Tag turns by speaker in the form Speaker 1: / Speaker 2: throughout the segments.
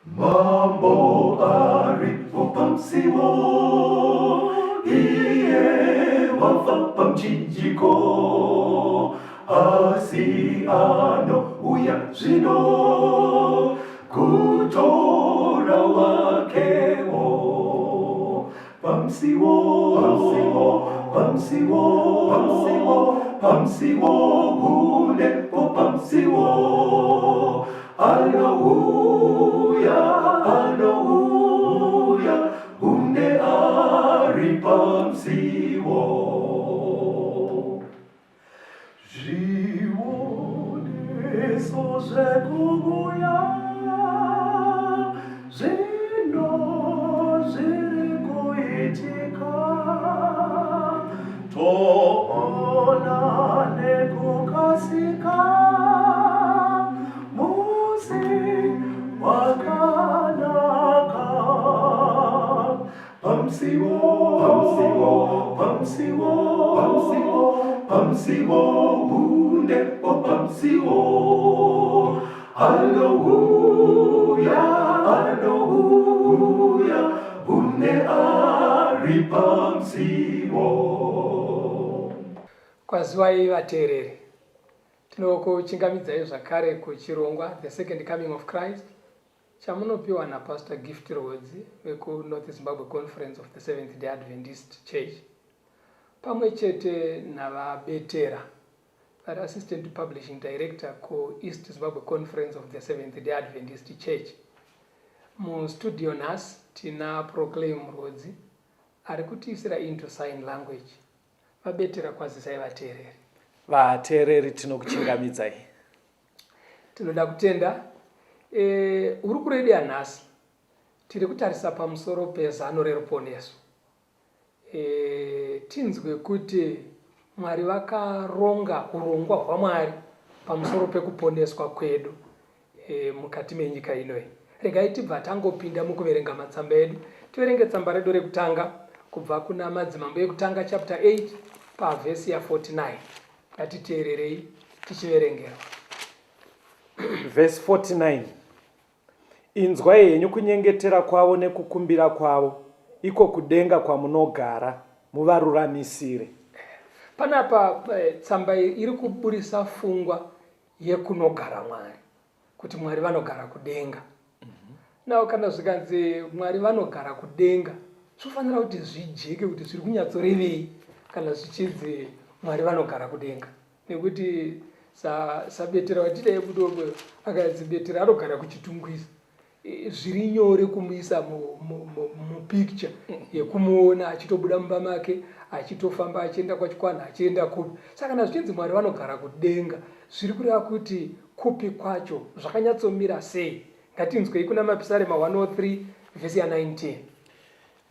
Speaker 1: Mambo aripo pamusiwo, iye wafa pamuchinjiko, asi anouya zvino kutora wakewo. Pamusiwo, pamusiwo, pamusiwo, pamusiwo, pamusiwo, hunepo pamusiwo. Anouya, anouya, hunde ari pamusiwo. Zvioneso zvekuuya zvino zviri kuitika, toona nekukasika musi wakanaka. Pamusiwo, pamusiwo, pamusiwo, pamusiwo, pamusiwo, hundepo pamusiwo. Anouya, anouya, hunde ari pamusiwo.
Speaker 2: Kwaziwai vateereri. Tinokuchingamidzai zvakare kuchirongwa The Second Coming of Christ chamunopiwa naPastor Gift Rwodzi vekuNorth Zimbabwe Conference of the Seventh Day Adventist Church pamwe chete naVaBetera vari Assistant Publishing Director kuEast Zimbabwe Conference of the Seventh Day Adventist Church. Mustudio nhasi tina Proclaim Rwodzi ari kutiisira into sign language. VaBetera kwazisai vateereri.
Speaker 3: Vateereri tinokuchingamidzai.
Speaker 2: Tinoda kutenda e, hurukuro yedu yanhasi tiri kutarisa pamusoro pezano reruponeso. E, tinzwe kuti Mwari vakaronga urongwa hwaMwari pamusoro pekuponeswa kwedu e, mukati menyika inoyi. Regai tibva tangopinda mukuverenga matsamba edu. Tiverenge tsamba redu rekutanga kubva kuna Madzimambo ekutanga chapter 8 pavhesi ya 49. Ngatiteererei tichiverengerwa.
Speaker 3: Vhesi 49 Inzwai henyu kunyengetera kwavo nekukumbira kwavo, iko kudenga kwamunogara, muvaruramisire.
Speaker 2: Panapa eh, tsamba iyi iri kuburisa fungwa yekunogara Mwari, kuti Mwari vanogara kudenga. Now kana zvikanzi Mwari vanogara kudenga, zvofanira kuti zvijeke kuti zviri kunyatsorevei kana zvichinzi Mwari vanogara kudenga, nekuti sabetera watidai mudombo akanzi betera anogara kuchitungwiza zviri nyore kumuisa mupicture yekumuona achitobuda mumba make achitofamba achienda kwachikwana achienda kupi. Saka kana zvichinzi Mwari vanogara kudenga, zviri kureva kuti kupi kwacho, zvakanyatsomira sei? Ngatinzwei kuna Mapisarema 103 vhesi ya 19.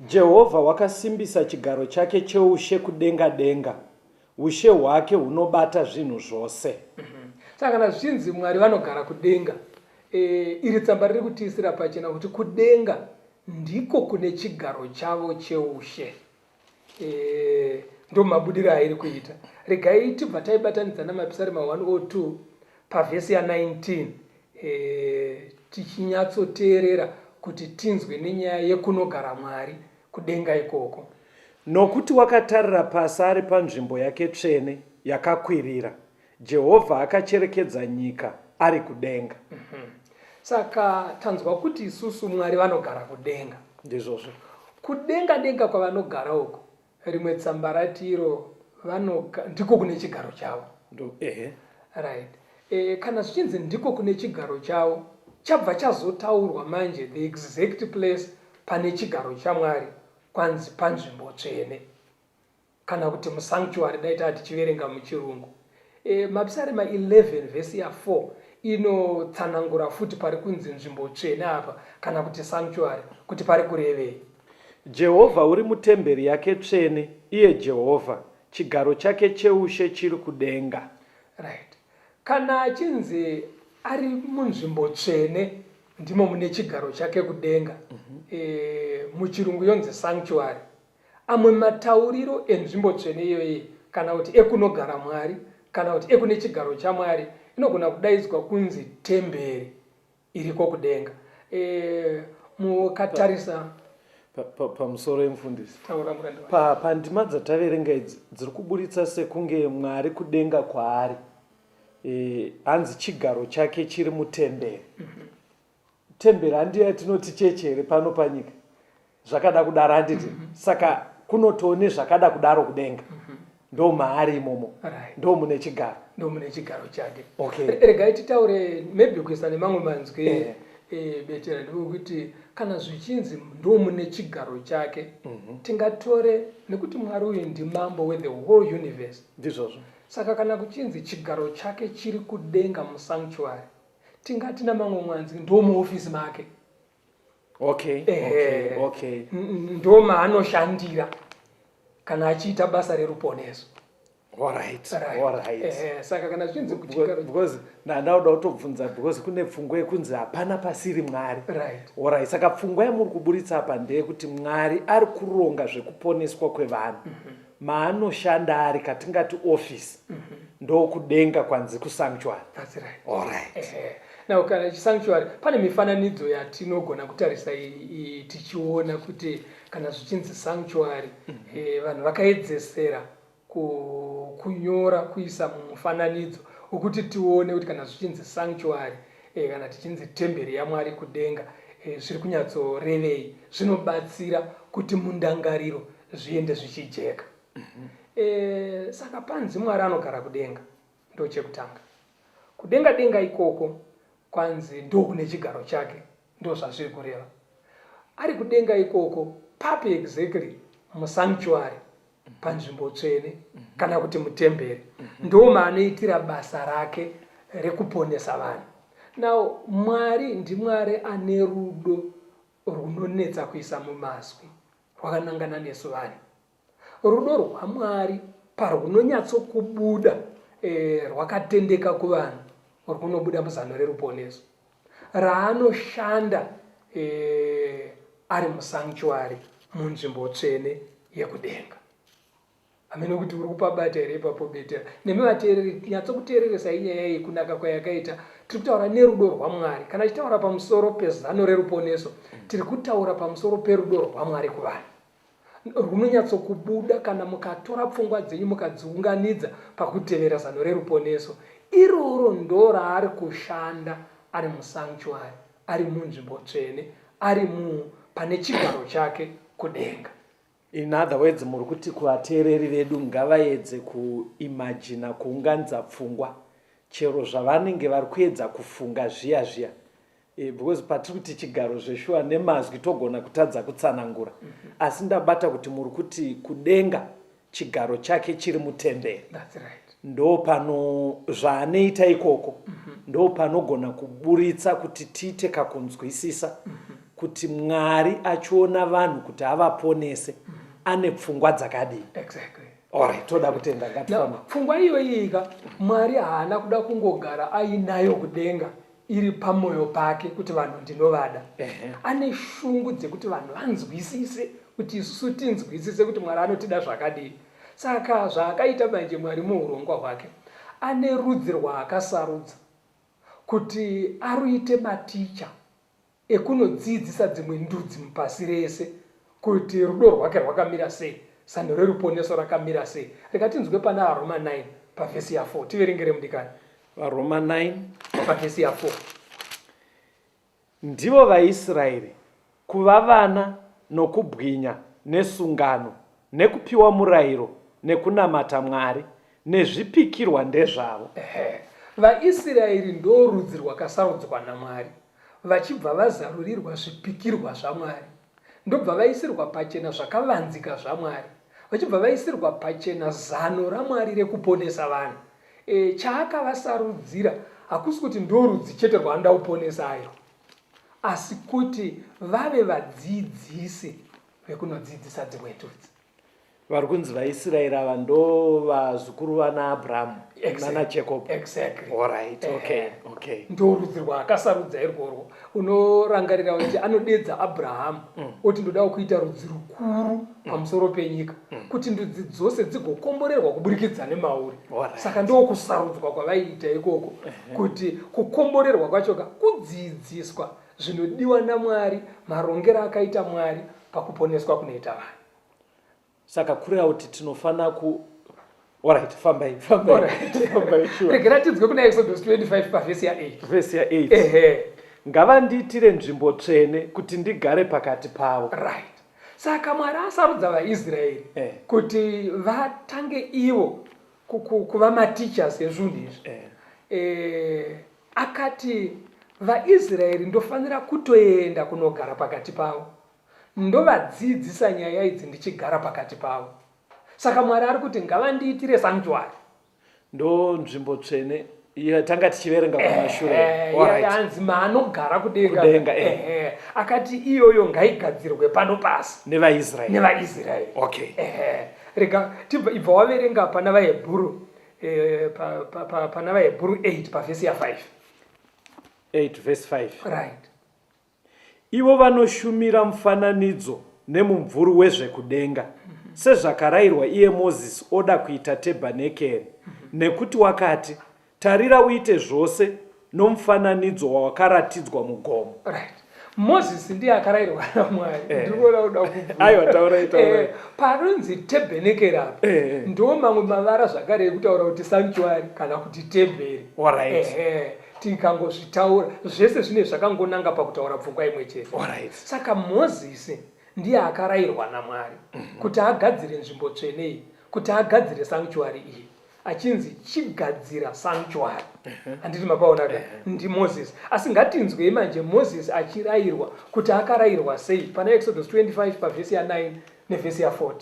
Speaker 3: Jehovha wakasimbisa chigaro chake cheushe kudenga denga, ushe hwake hunobata zvinhu zvose.
Speaker 2: Saka kana zvichinzi Mwari vanogara kudenga, e, iri tsamba riri kutiisira pachena kuti kudenga ndiko kune chigaro chavo cheushe. E, ndomabudiro airi kuita. Regai tibva taibatanidza naMapisarema 102 pavhesi ya 19 e, tichinyatsoteerera kuti tinzwe nenyaya yekunogara Mwari kudenga ikoko.
Speaker 3: Nokuti wakatarira pasi ari panzvimbo yake tsvene yakakwirira, Jehovha akacherekedza nyika ari kudenga.
Speaker 2: Saka tanzwa kuti isusu Mwari vanogara kudenga.
Speaker 3: Ndizvozvo.
Speaker 2: Kudenga denga kwavanogara uko, rimwe tsamba rati iro vanoga, ndiko kune chigaro chavo.
Speaker 3: Ndo, ehe.
Speaker 2: Right. E, kana zvichinzi ndiko kune chigaro chavo, chabva chazotaurwa manje the exact place pane chigaro chaMwari kwanzi panzvimbo tsvene kana kuti musanctuary dai taa tichiverenga muchirungu. E, Mapisarema 11 vhesi ya 4 inotsanangura futi pari kunzi nzvimbo tsvene apa kana kuti sanctuary kuti pari kurevei.
Speaker 3: Jehovha uri mutemberi yake tsvene, iye Jehovha, chigaro chake cheushe chiri kudenga.
Speaker 2: Right. Kana achinzi ari munzvimbo tsvene ndimo mune chigaro chake kudenga. E, muchirungu yonzi sanctuary. Amwe matauriro enzvimbo tsvene iyoyi kana kuti ekunogara Mwari kana kuti ekune chigaro chaMwari inogona kudaidzwa kunzi temberi iriko kudenga. E, mukatarisa
Speaker 3: pamusoro emufundisi pandima dzataverenga idzi dziri kuburitsa sekunge Mwari kudenga kwaari e, hanzi chigaro chake chiri mutemberi. Temberi handiyo yatinoti chechi here pano panyika? Zvakada kudaro handiti? Saka kunotoo nezvakada kudaro kudenga. Ndo maari imomo. Ndo mune chigaro.
Speaker 2: Ndo mune chigaro chake. Okay. Regai titaure maybe kuisa nemamwe manzwi eh. Eh, betera ndewekuti kana zvichinzi ndo mune chigaro chake mm -hmm. Tingatore nekuti Mwari uyu ndimambo wethe whole universe.
Speaker 3: Ndizvozvo.
Speaker 2: Saka kana kuchinzi chigaro chake chiri kudenga musanctuary, tingati namamwe mwanzi ndomuofisi make.
Speaker 3: Okay, okay, okay.
Speaker 2: Ndomaanoshandira kana achiita basa reruponeso.
Speaker 3: Alright, alright.
Speaker 2: Saka kana zvichinzi
Speaker 3: kuchigaro, because ndauda kutobvunza because kune pfungwa yekunzi hapana pasiri Mwari.
Speaker 2: Right.
Speaker 3: Alright, saka pfungwa yamuri kuburitsa apa ndeyekuti Mwari ari kuronga zvekuponeswa kwevanhu. Mm -hmm. Maanoshanda ari katingati office mm -hmm. Ndokudenga kwanzi kusanctuary.
Speaker 2: That's right.
Speaker 3: Alright.
Speaker 2: Ehe. Now kana chisanctuary pane mifananidzo yatinogona kutarisa tichiona kuti kana zvichinzi sanctuary mm -hmm. Vanhu vakaedzesera kunyora kuisa mumufananidzo wekuti tione kuti kana zvichinzi sanctuary kana tichinzi temberi yaMwari kudenga zviri kunyatsorevei. Zvinobatsira kuti mundangariro zviende zvichijeka. Mm -hmm. Saka panzi Mwari anogara kudenga ndochekutanga. Kudenga denga ikoko kwanzi ndokune chigaro chake, ndozvazviri kureva. Ari kudenga ikoko papi exactly? Musanctuary, panzvimbo tsvene kana kuti mutemberi, ndo maanoitira basa rake rekuponesa vanhu. Now Mwari ndiMwari ane rudo runonetsa kuisa mumazwi, rwakanangana nesu vanhu. Rudo rwaMwari parwunonyatsokubuda e, rwakatendeka kuvanhu, rwunobuda muzano reruponeso raanoshanda e, ari musanctuary, munzvimbo tsvene yekudenga. Hameno kuti uri kupabata here ipapo Betera. Nemi vateereri, nyatsokuteereresai nyaya iyi kunaka kwayakaita. Tiri kutaura nerudo rwaMwari. Kana tichitaura pamusoro pezano reruponeso, tiri kutaura pamusoro perudo rwaMwari kuvanhu. Runonyatsokubuda kana mukatora pfungwa dzenyu mukadziunganidza pakutevera zano reruponeso. Iroro ndo raari kushanda ari musanctuary, ari munzvimbo tsvene, ari mu pane chigaro chake kudenga.
Speaker 3: In other words, muri kuti kuvateereri vedu ngavaedze kuimajina, kuunganidza pfungwa chero zvavanenge vari kuedza kufunga zviya zviya e, because patiri kuti chigaro zveshuwa nemazwi togona kutadza kutsanangura mm -hmm. Asi ndabata kuti muri kuti kudenga chigaro chake chiri mutemberi.
Speaker 2: That's right.
Speaker 3: Ndo pano zvaanoita ikoko mm -hmm. Ndo panogona kuburitsa kuti tiite kakunzwisisa mm -hmm. Kuti Mwari achiona vanhu kuti avaponese mm -hmm. ane pfungwa dzakadii.
Speaker 2: Exactly.
Speaker 3: Alright, toda kutenda, ngatifambe.
Speaker 2: Pfungwa iyoyi ka, Mwari haana kuda kungogara ainayo kudenga iri pamoyo pake kuti vanhu ndinovada. Ane shungu dzekuti vanhu vanzwisise, kuti isusu tinzwisise kuti Mwari anotida zvakadii. Saka zvaakaita manje Mwari muhurongwa hwake, ane rudzi rwaakasarudza kuti aruite maticha ekunodziidzisa dzimwe ndudzi mupasi rese kuti rudo rwake rwakamira sei, zano reruponeso rakamira sei. Rega tinzwe pana Aroma 9 pavhesi ya 4. Tiverengere mudikani.
Speaker 3: VaRoma 9
Speaker 2: pavhesi ya 4.
Speaker 3: Ndivo vaIsraeri, kuva vana nokubwinya nesungano nekupiwa murayiro nekunamata Mwari nezvipikirwa ndezvavo.
Speaker 2: Ehe. VaIsraeri ndorudzi rwakasarudzwa naMwari, vachibva vazarurirwa zvipikirwa zvaMwari, ndobva vaisirwa pachena zvakavanzika zvaMwari, vachibva vaisirwa pachena zano raMwari rekuponesa vanhu. E, chaakavasarudzira hakusi kuti ndorudzi chete rwaanoda kuponesa ayo, asi kuti vave vadzidzisi vekunodzidzisa dzimwe ndudzi.
Speaker 3: Vari kunzi vaIsraeri ava ndo vazukuru vana Abrahamu nana Jacob.
Speaker 2: Exactly.
Speaker 3: All right, okay, okay.
Speaker 2: Ndo rudzi rwaakasarudza irworwo. Unorangarira kuti anodedza Abrahamu oti ndoda kuita rudzi rukuru pamusoro penyika kuti ndudzi dzose dzigokomborerwa kuburikidza nemauri.
Speaker 3: All right.
Speaker 2: Saka ndokusarudzwa kwavaiita ikoko, kuti kukomborerwa kwacho ka kudzidziswa. Zvinodiwa naMwari, marongero akaita Mwari pakuponeswa kunoita vanhu.
Speaker 3: Saka kureva kuti tinofanira ku Alright, fambai, fambai. Fambai
Speaker 2: sure. Regera tinzwe kuna Exodus 25 pavhesi ya 8.
Speaker 3: Vhesi ya 8. Ehe. Ngavandiitire nzvimbo tsvene kuti ndigare pakati pavo.
Speaker 2: Right. Saka Mwari asarudza vaIsraeri eh. kuti vatange ivo kuva mateachers ezvinhu izvi. Eh. Eh, akati vaIsraeri ndofanira kutoenda kunogara pakati pavo. Ndovadzidzisa nyaya idzi ndichigara pakati pavo. Saka Mwari ari kuti ngavandiitire sanctuary.
Speaker 3: Ndo nzvimbo tsvene tanga tichiverenga kumashure.
Speaker 2: Yanzi maanogara kudenga. Kudenga eh. Akati iyoyo ngaigadzirwe pano pasi.
Speaker 3: NevaIsraeri.
Speaker 2: NevaIsraeri.
Speaker 3: Okay.
Speaker 2: Eh. Rega tibva ibva waverenga pana vaHebhuru eh, pa, pa, pa, pana vaHebhuru 8 pavhesi ya 5.
Speaker 3: 8 verse 5.
Speaker 2: Right.
Speaker 3: Ivo vanoshumira mufananidzo nemumvuri wezvekudenga, sezvakarairwa iye Mozisi oda kuita tebhanekeri, nekuti wakati, Tarira uite zvose nomufananidzo wawakaratidzwa mugomo.
Speaker 2: Right. Mozisi ndiye akarairwa naMwari. Eh. Ndikuona kuda
Speaker 3: kubvunza. Aiwa, taurai, taurai.
Speaker 2: Eh, panonzi tebhenekeri apa
Speaker 3: eh, eh.
Speaker 2: ndo mamwe mavara zvakare ekutaura kuti sanctuary kana kuti temberi.
Speaker 3: Alright.
Speaker 2: Eh, tikangozvitaura zvese zvine zvakangonanga pakutaura pfungwa imwe chete.
Speaker 3: Alright.
Speaker 2: Saka Mozisi ndiye akarayirwa naMwari kuti agadzire nzvimbo tsvene iyi, kuti agadzire sanctuary iyi achinzi chigadzira sanctuary. Handiti mapaona ka? NdiMoses. Asi ngatinzwei manje Moses achirayirwa kuti akarayirwa sei pana Exodus 25 pavhesi ya 9 nevhesi ya 40.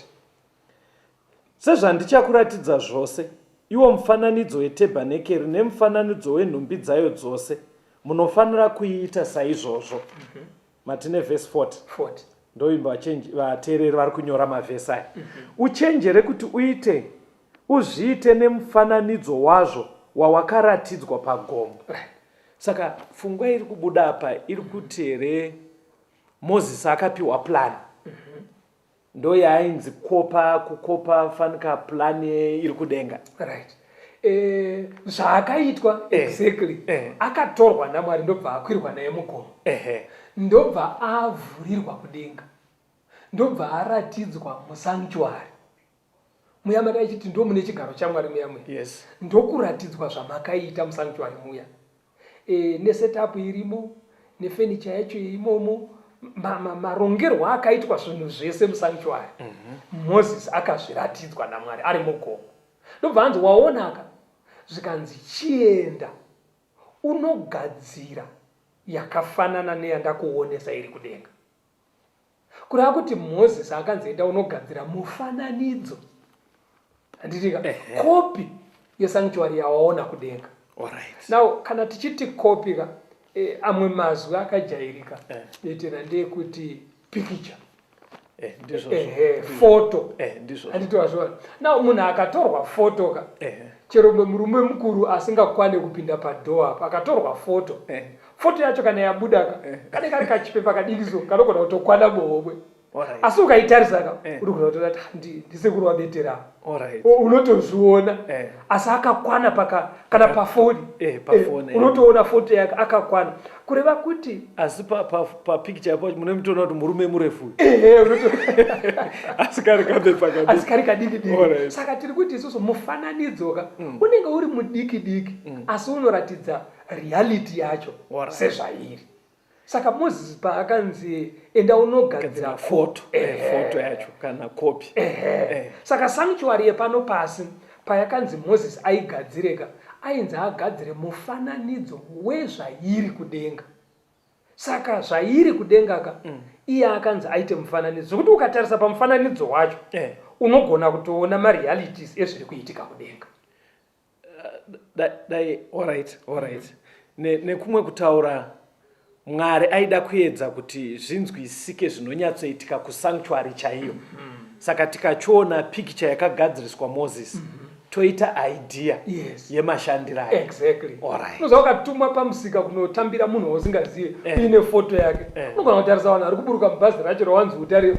Speaker 3: Sezvandichakuratidza zvose, iwo mufananidzo wetebhanekeri nemufananidzo wenhumbi dzayo dzose, munofanira kuiita saizvozvo. Matine vhesi 40.
Speaker 2: 40.
Speaker 3: Ndoimba vateereri vari kunyora mavhesi aya. Uchenjere kuti uite uzviite nemufananidzo wazvo wawakaratidzwa pagomo.
Speaker 2: Right.
Speaker 3: Saka pfungwa iri kubuda apa iri kuti here Mozisi akapiwa plan. Ndoyaainzi kopa kukopa fanika plan iri kudenga.
Speaker 2: Right. Eh, zvaakaitwa
Speaker 3: eh,
Speaker 2: exactly
Speaker 3: eh.
Speaker 2: Akatorwa naMwari ndobva akwirwa naye mugomo. Ndobva avhurirwa kudenga. Ndobva aratidzwa musanctuary. Muya mati achiti ndo mune chigaro chaMwari muya muya.
Speaker 3: Yes.
Speaker 2: Ndokuratidzwa zvamakaita musanctuary muya. E, nesetup irimo, nefurniture yacho imomo, marongerwo ma, ma akaitwa zvinhu zvese musanctuary. Moses akazviratidzwa naMwari ari mugomo. Ndobva anzi waonaka, zvikanzi chienda unogadzira yakafanana neyandakuonesa iri kudenga. Kureva kuti Moses akanzi enda unogadzira mufananidzo, handitika, kopi yesanctuary yawaona kudenga.
Speaker 3: Alright.
Speaker 2: Now kana tichiti kopi ka eh, amwe mazwi akajairika eh. Betera ndeyekuti pikicha
Speaker 3: eh, ndizvozvo.
Speaker 2: Ehe, foto
Speaker 3: eh, ndizvozvo.
Speaker 2: Handiti wazviona. Now munhu akatorwa foto ka
Speaker 3: eh.
Speaker 2: Chero murume mukuru asingakwane kupinda padoor apa akatorwa foto
Speaker 3: eh.
Speaker 2: Foto yacho kana yabuda ka
Speaker 3: eh.
Speaker 2: Kane kari kachipepa kadiki so kanogona kutokwana muhomwe.
Speaker 3: Alright.
Speaker 2: Asi ukaitarisa ka
Speaker 3: eh.
Speaker 2: Unogona kutoona kuti ndisekuru waBetera.
Speaker 3: Alright.
Speaker 2: Unotozviona
Speaker 3: eh.
Speaker 2: Asi akakwana paka kana pafoni
Speaker 3: eh, pafoni
Speaker 2: eh, unotoona foto yake akakwana kureva kuti
Speaker 3: asi papicture pa, pa yapo mune mutoona kuti murume murefu
Speaker 2: eh, unoto
Speaker 3: asi kari kapepa kadiki
Speaker 2: asi kari kadiki diki
Speaker 3: Alright.
Speaker 2: Saka tiri kuti isusu mufananidzo ka unenge uri mudiki diki asi unoratidza reality yacho
Speaker 3: Alright.
Speaker 2: sezvairi. Saka Moses paakanzi enda unogadzira
Speaker 3: foto, eh, foto yacho kana kopi.
Speaker 2: Eh. Saka sanctuary yepano pasi payakanzi Moses aigadzireka, ainzi agadzire mufananidzo wezvairi kudenga. Saka zvairi kudenga ka iye akanzi aite mufananidzo. Zvekuti ukatarisa pamufananidzo wacho unogona kutoona marealities ezviri kuitika kudenga.
Speaker 3: Dai, alright, alright. Nekumwe kutaura Mwari aida kuedza kuti zvinzwisike zvinonyatsoitika kusanctuary chaiyo. Saka tikachiona picture yakagadziriswa Moses, Toita idea
Speaker 2: Yes.
Speaker 3: yemashandiro ayo.
Speaker 2: Exactly.
Speaker 3: Alright.
Speaker 2: Unoziva ukatumwa pamusika kunotambira munhu wausingazive uine foto yake, unogona kutarisa vanhu vari kuburuka mubhazi racho rawanzi utari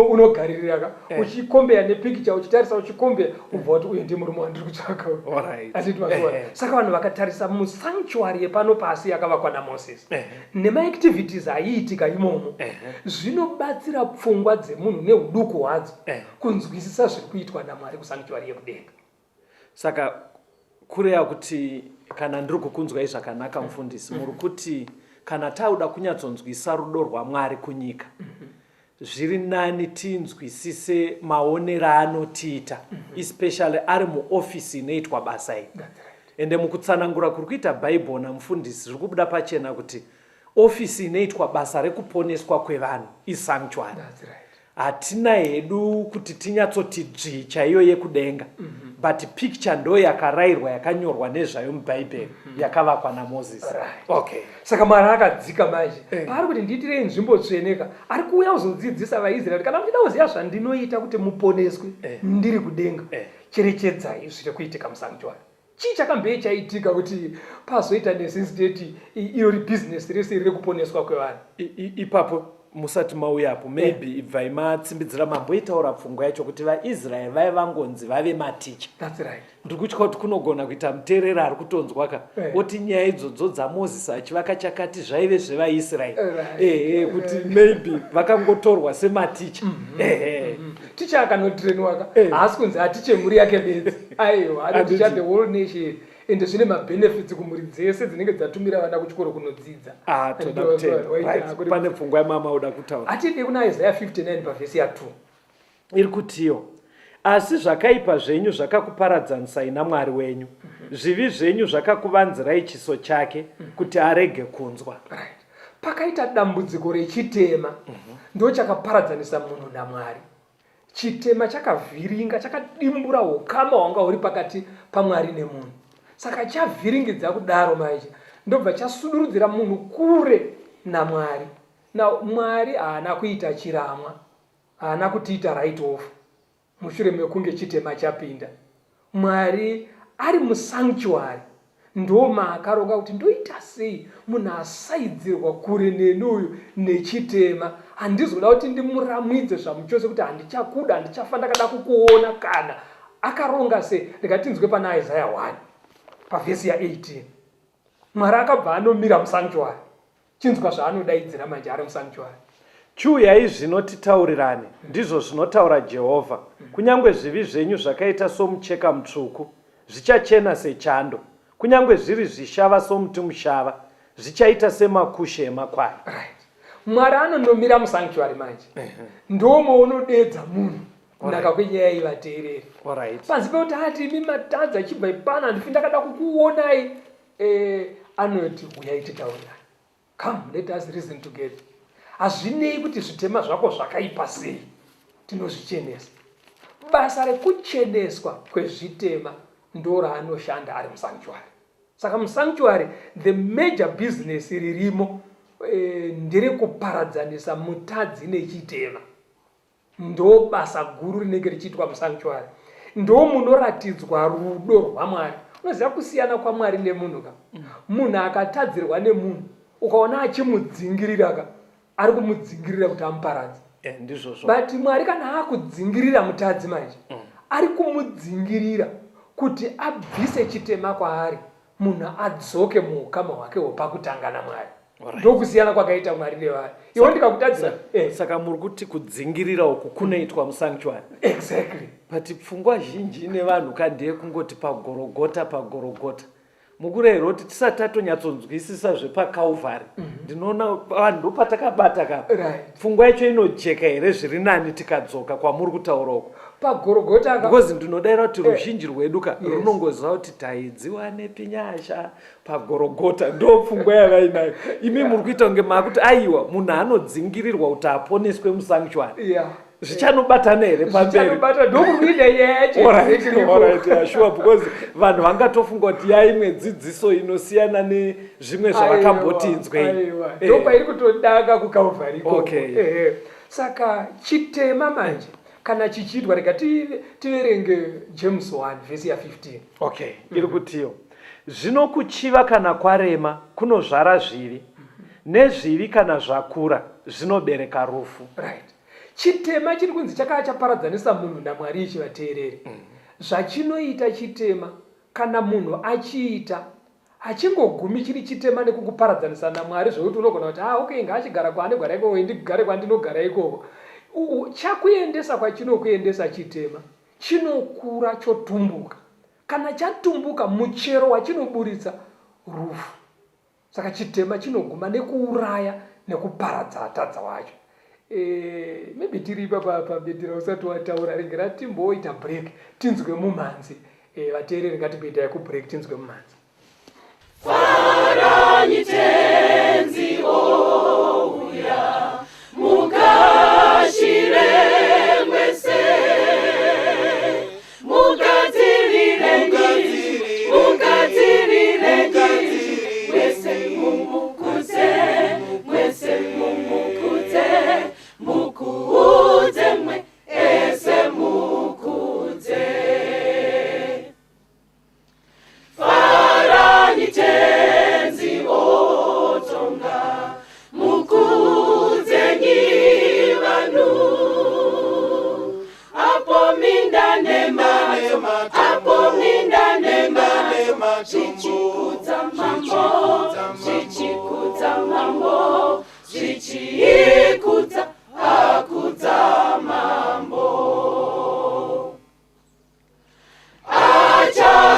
Speaker 2: unogaririra ka, uchikombeya nepikicha, uchitarisa, uchikombeya, ubva wati uyu ndiye murume wandiri kutsvaka uyu. Handiti mazviona? Saka vanhu vakatarisa musanctuary yepano pasi yakavakwa naMoses nemaactivities aiitika imomo, zvinobatsira pfungwa dzemunhu neuduku hwadzo kunzwisisa zviri kuitwa naMwari kusanctuary yekudenga.
Speaker 3: Saka kureva kuti kana ndiri kukunzwai zvakanaka mufundisi, muri kuti kana tauda kunyatsonzwisa rudo rwaMwari kunyika, zviri nani tinzwisise maonero aanotiita, especially ari muofisi inoitwa basa iri.
Speaker 2: That's right.
Speaker 3: Ende mukutsanangura kuri kuita Bhaibheri namufundisi, zviri kubuda pachena kuti ofisi inoitwa basa rekuponeswa kwevanhu isanctuary.
Speaker 2: That's right.
Speaker 3: Hatina hedu kuti tinyatsoti dzvi chaiyo yekudenga, but picture ndo yakarayirwa yakanyorwa nezvayo muBhaibheri, yakavakwa naMoses. Okay.
Speaker 2: Saka Mwari akadzika manje paari kuti ndiitirei nzvimbo tsveneka, ari kuuya kuzodzidzisa vaIsraeri, kana muchida kuziva zvandinoita kuti muponeswe ndiri kudenga, cherechedzai zviri kuitika musanctuary. Chii chakambei chaitika kuti pazoita necessity irori business rese iri rekuponeswa kwevanhu?
Speaker 3: Ipapo musati mauyapo, maybe ibvai matsimbidzira mamboitaura pfungwa yacho kuti vaIsraeri vaiva vangonzi vave maticha.
Speaker 2: That's right.
Speaker 3: Ndiri kutya kuti kunogona kuita muteereri ari kutonzwa ka, oti nyaya idzodzo dzaMozisi achivaka chakati zvaive zvevaIsraeri. Ehe, kuti maybe vakangotorwa sematicha. Ehe.
Speaker 2: Ticha akanotrainwa ka, haasi kunzi atiche mhuri yake bedzi, aiwa, anoticha
Speaker 3: Handiti.
Speaker 2: the whole nation, ende zvine mabenefits kumhuri dzese dzinenge dzatumira vana kuchikoro kunodzidza.
Speaker 3: Ah, toda kutenda. Right. Pane pfungwa yamama uda kutaura.
Speaker 2: Hatidi kuna Isaiah 59 pavhesi ya2.
Speaker 3: Iri kutiyo, asi zvakaipa zvenyu zvakakuparadzanisai naMwari wenyu, zvivi zvenyu zvakakuvanzirai chiso chake kuti arege kunzwa.
Speaker 2: Right. Pakaita dambudziko rechitema, ndo chakaparadzanisa munhu naMwari. Chitema chakavhiringa, chakadimbura ukama hwanga huri pakati paMwari nemunhu. Saka chavhiringidza kudaro manje, ndobva chasudurudzira munhu kure naMwari. Now Mwari haana kuita chiramwa, haana kutiita right off mushure mekunge chitema chapinda. Mwari ari musanctuary ndo maakaronga kuti ndoita sei munhu asaidzirwa kure neni uyu nechitema, handizoda kuti ndimuramwidze zvamuchose kuti handichakuda, handichafa ndakada kukuona. Kana akaronga sei, ndikatinzwe pana Isaiah 1 pavhesi ya18. Mwari akabva anomira musanctuary. Chinzwa zvaanodaidzira manje ari musanctuary.
Speaker 3: Chiuyai zvino titaurirane, ndizvo zvinotaura Jehovha. Kunyange zvivi zvenyu zvakaita somucheka mutsvuku, zvichachena sechando, kunyange zviri zvishava somuti mushava, zvichaita semakushe emakwai.
Speaker 2: Right. Mwari anonomira musanctuary manje, ndomounodedza munhu kunaka kwenyaya ivateereri. Panzi pekuti ati imi matadza, chibva ipano, handifi ndakada kukuonai. Anoti uyai titaurirane, come let us reason together. Hazvinei kuti zvitema zvako zvakaipa sei, tinozvichenesa. Basa rekucheneswa kwezvitema ndo raanoshanda ari musanctuary. Saka musanctuary the major business ririmo nderekuparadzanisa mutadzi nechitema. Ndo basa guru rinenge richiitwa musanctuary, ndo munoratidzwa rudo rwaMwari. Unoziva kusiyana kwaMwari nemunhu ka, munhu akatadzirwa nemunhu ukaona achimudzingirira ka, ari kumudzingirira kuti amuparadze.
Speaker 3: Ndizvozvo.
Speaker 2: But Mwari kana akudzingirira mutadzi manje, ari kumudzingirira kuti abvise chitema kwaari, munhu adzoke muukama hwake hwepakutanga naMwari. Ndokusiyana kwakaita Mwari nevanhu. Iwe ndikakutadzira,
Speaker 3: Saka muri kuti kudzingirira uku kunoitwa musanctuary?
Speaker 2: Exactly.
Speaker 3: But pfungwa zhinji ine vanhu ka ndeyekungoti pagorogota, pagorogota. Mukurehera kuti tisati tatonyatsonzwisisa zvepaCalvary, ndinoona vanhu ndopatakabata ka. Pfungwa yacho inojeka here zviri nani tikadzoka kwamuri kutaura uko?
Speaker 2: Pagorogota ka.
Speaker 3: Because ndinodaira kuti ruzhinji rwedu ka runongoziva kuti taidziwa nepinyasha pagorogota, ndo pfungwa yavainayo. Imi muri kuita kunge maakuti aiwa, munhu anodzingirirwa kuti aponeswe musanctuary. Zvichanobatana here pamberi?
Speaker 2: Zvichanobata, ndokuida nyaya yacho. Exactly.
Speaker 3: Alright, yeah, sure, because vanhu vangatofunga kuti yaimwe dzidziso inosiyana nezvimwe zvavakambotinzwei.
Speaker 2: Aiwa, ndopairi kutodaka kuCalvary ikoko. Saka chitema manje, Kana chichiitwa, rega tiverenge James 1 vhesi ya 15.
Speaker 3: Okay, iri kutiyo. Zvino kuchiva kana kwarema kunozvara zvivi, nezvivi kana zvakura zvinobereka rufu.
Speaker 2: Right. Chitema chiri kunzi chakava chaparadzanisa munhu naMwari ichi vateereri. Zvachinoita chitema kana munhu achiita hachingogumi chiri chitema nekukuparadzanisa naMwari zvekuti unogona kuti ah okay ngaachigara kwaanogara ikoko indigare kwandinogara ikoko. Chakuendesa kwachinokuendesa chitema chinokura chotumbuka. Kana chatumbuka muchero wachinoburitsa rufu. Saka chitema chinoguma nekuuraya nekuparadza atadza wacho. E, maybe tiri ipapa pabedira usati wataura regera timboita break tinzwe mumhanzi. E, vateereri ngatimboitai kubreak tinzwe mumhanzi.
Speaker 1: Faranyi tenzi ouya mugashire mwese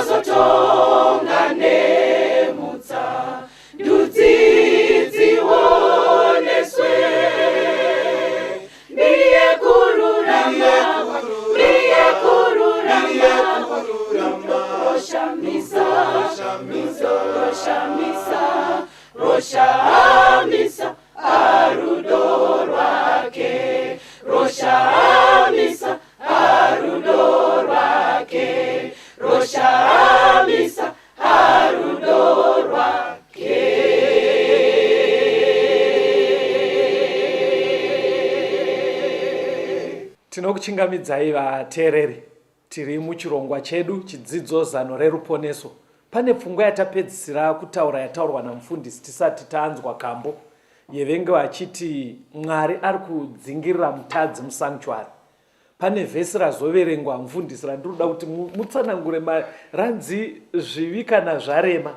Speaker 1: Achazotonga nemutsa ndudzi dzioneswe ndiye kururama ndiye kururama roshamisa roshamisa roshamisa arudo rwake roshamisa arudo rwake roshamisa arudo rwake.
Speaker 3: Tinokuchingamidzai vateereri, tiri muchirongwa chedu chidzidzo zano reruponeso. Pane pfungwa yatapedzisira kutaura yataurwa namufundisi tisati tanzwa kambo yevenge vachiti Mwari ari kudzingirira mutadzi musanctuary. Pane vhesi razoverengwa mufundisi randinoda kuti mutsanangure ranzi zvivi kana zvarema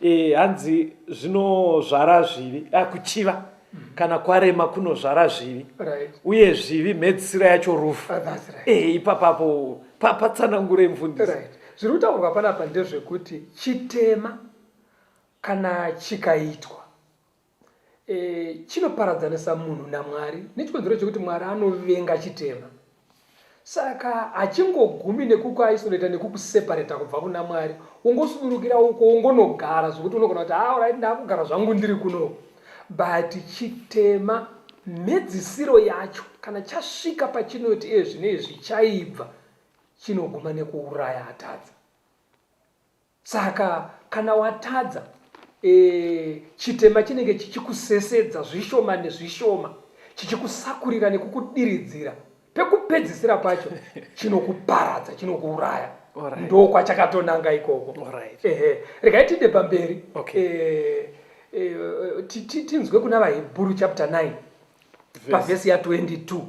Speaker 3: e, hanzi zvinozvara zvivi ah, kuchiva kana kwarema kunozvara zvivi
Speaker 2: right.
Speaker 3: uye zvivi mhedzisira yacho rufu
Speaker 2: uh, right.
Speaker 3: e, ipapapo patsanangure mufundisi
Speaker 2: right. Zviri kutaurwa panapa ndezvekuti chitema kana chikaitwa e, chinoparadzanisa munhu naMwari nechikonzero chekuti Mwari anovenga chitema. Saka hachingogumi nekukuisolata nekukuseparata kubva kuna Mwari, wongosudurukira uko wongonogara zvekuti unogona kuti ah, right, ndakugara zvangu ndiri kuno. But chitema mhedzisiro yacho kana chasvika pachinoti ezvino izvi chaibva chinoguma nekuuraya atadza. Saka kana watadza e, chitema chinenge chichikusesedza zvishoma nezvishoma chichikusakurira nekukudiridzira pekupedzisira pacho chinokuparadza chinokuuraya
Speaker 3: right.
Speaker 2: Ndokwachakatonanga ikoko
Speaker 3: right.
Speaker 2: Ehe, regai tiinde pamberi
Speaker 3: okay.
Speaker 2: E, e, tinzwe kuna vaHebhuru chapter 9 pavhesi ya 22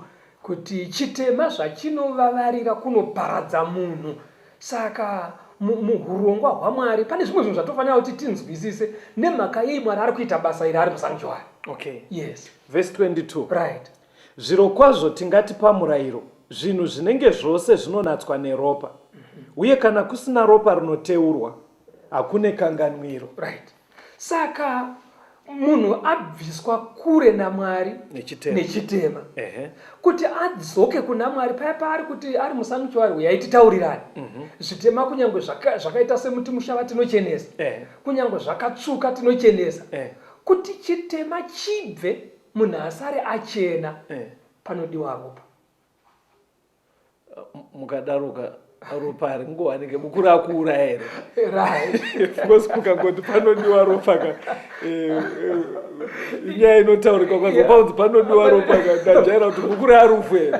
Speaker 2: kuti chitema zvachinovavarira kunoparadza munhu. Saka muhurongwa hwaMwari pane zvimwe zvinhu zvatofanira kuti tinzwisise nemhaka yei Mwari ari kuita basa iri ari musanctuary.
Speaker 3: Okay.
Speaker 2: Yes.
Speaker 3: Verse 22.
Speaker 2: Right.
Speaker 3: Zvirokwazvo tingati pamurayiro zvinhu zvinenge zvose zvinonatswa neropa, uye kana kusina ropa rinoteurwa hakune kanganwiro.
Speaker 2: Right. Saka munhu abviswa kure naMwari
Speaker 3: nechitema,
Speaker 2: nechitema. Kuti adzoke kuna Mwari paya paari kuti ari musanctuary uyai titaurirane. mm -hmm. Zvitema kunyange zvakaita zvaka semuti mushava tinochenesa. Kunyange zvakatsvuka tinochenesa. Kuti chitema chibve munhu asare achena. Panodiwa ropa.
Speaker 3: Mukadaroka ropa haringowanike mukuru akuuraya here?
Speaker 2: Right.
Speaker 3: Because mukangoti panodiwa ropa ka eh, eh, inyaya inotaurika ukanzwa paunzi panodiwa ropa ka ndajaira kuti mukuru arufu here?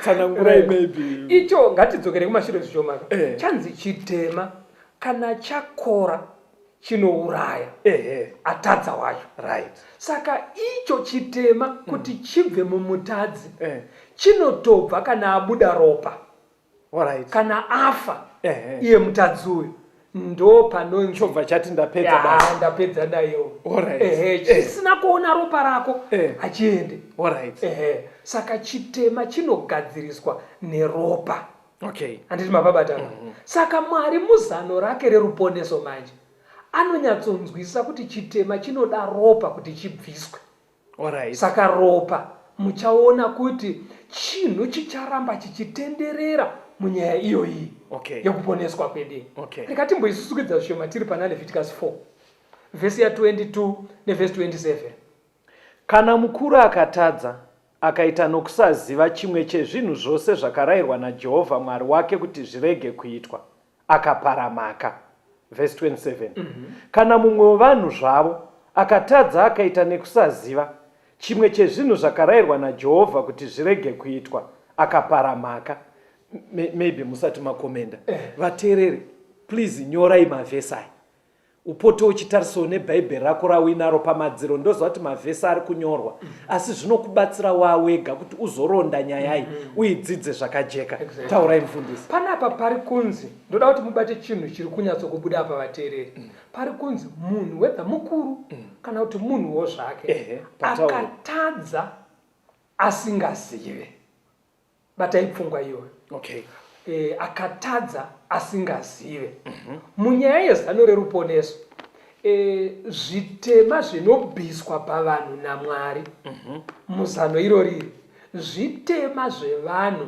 Speaker 3: Tsanangurai maybe.
Speaker 2: Icho ngatidzokere kumashure zvishomaka.
Speaker 3: Eh.
Speaker 2: Chanzi chitema kana chakora chinouraya.
Speaker 3: Ehe.
Speaker 2: Atadza wacho.
Speaker 3: Right.
Speaker 2: Saka icho chitema kuti chibve mumutadzi
Speaker 3: Eh.
Speaker 2: chinotobva kana abuda ropa.
Speaker 3: Alright.
Speaker 2: Kana afa
Speaker 3: Ehe.
Speaker 2: iye mutadzi uyu ndo panonzi
Speaker 3: Chobva chati ndapedza basa.
Speaker 2: Ya, ndapedza nayo.
Speaker 3: Alright.
Speaker 2: Ehe, chisina kuona ropa rako
Speaker 3: Eh.
Speaker 2: hachiende.
Speaker 3: Alright.
Speaker 2: Ehe, saka chitema chinogadziriswa neropa.
Speaker 3: Okay.
Speaker 2: Handiti mapabatana? Saka Mwari muzano rake reruponeso manje anonyatsonzwisisa kuti chitema chinoda ropa kuti chibviswe.
Speaker 3: Alright.
Speaker 2: Saka ropa muchaona kuti chinhu chicharamba chichitenderera munyaya iyoyi
Speaker 3: Okay.
Speaker 2: yekuponeswa kwedu.
Speaker 3: Okay.
Speaker 2: Rega timboisusukidza zvishoma tiri pana Leviticus 4 vhesi ya 22 nevhesi 27.
Speaker 3: Kana mukuru akatadza, akaita nokusaziva chimwe chezvinhu zvose zvakarayirwa naJehovha Mwari wake kuti zvirege kuitwa, akapara mhaka. Vhesi 27. Kana mumwe wevanhu zvavo akatadza akaita nekusaziva chimwe chezvinhu zvakarayirwa naJehovha kuti zvirege kuitwa, akapara mhaka. Maybe musati makomenda. Vateereri, please nyorai mavhesi aya. Upote uchitarisawo nebhaibheri rako rauinaro pamadziro. Ndoziva kuti mavhesi ari kunyorwa, asi zvinokubatsira wawega kuti uzoronda nyaya iyi uidzidze zvakajeka. Taurai mufundisi.
Speaker 2: Panapa pari kunzi, ndoda kuti mubate chinhu chiri kunyatsokubuda apa vateereri. Pari kunzi munhu whether mukuru kana kuti munhuwo zvake
Speaker 3: Ehe, pataurwa.
Speaker 2: akatadza asingazive. Batai pfungwa iyoyo.
Speaker 3: Okay.
Speaker 2: Akatadza asingazive. Munyaya yezano reruponeso, zvitema zvinobviswa pavanhu naMwari muzano irori iri zvitema zvevanhu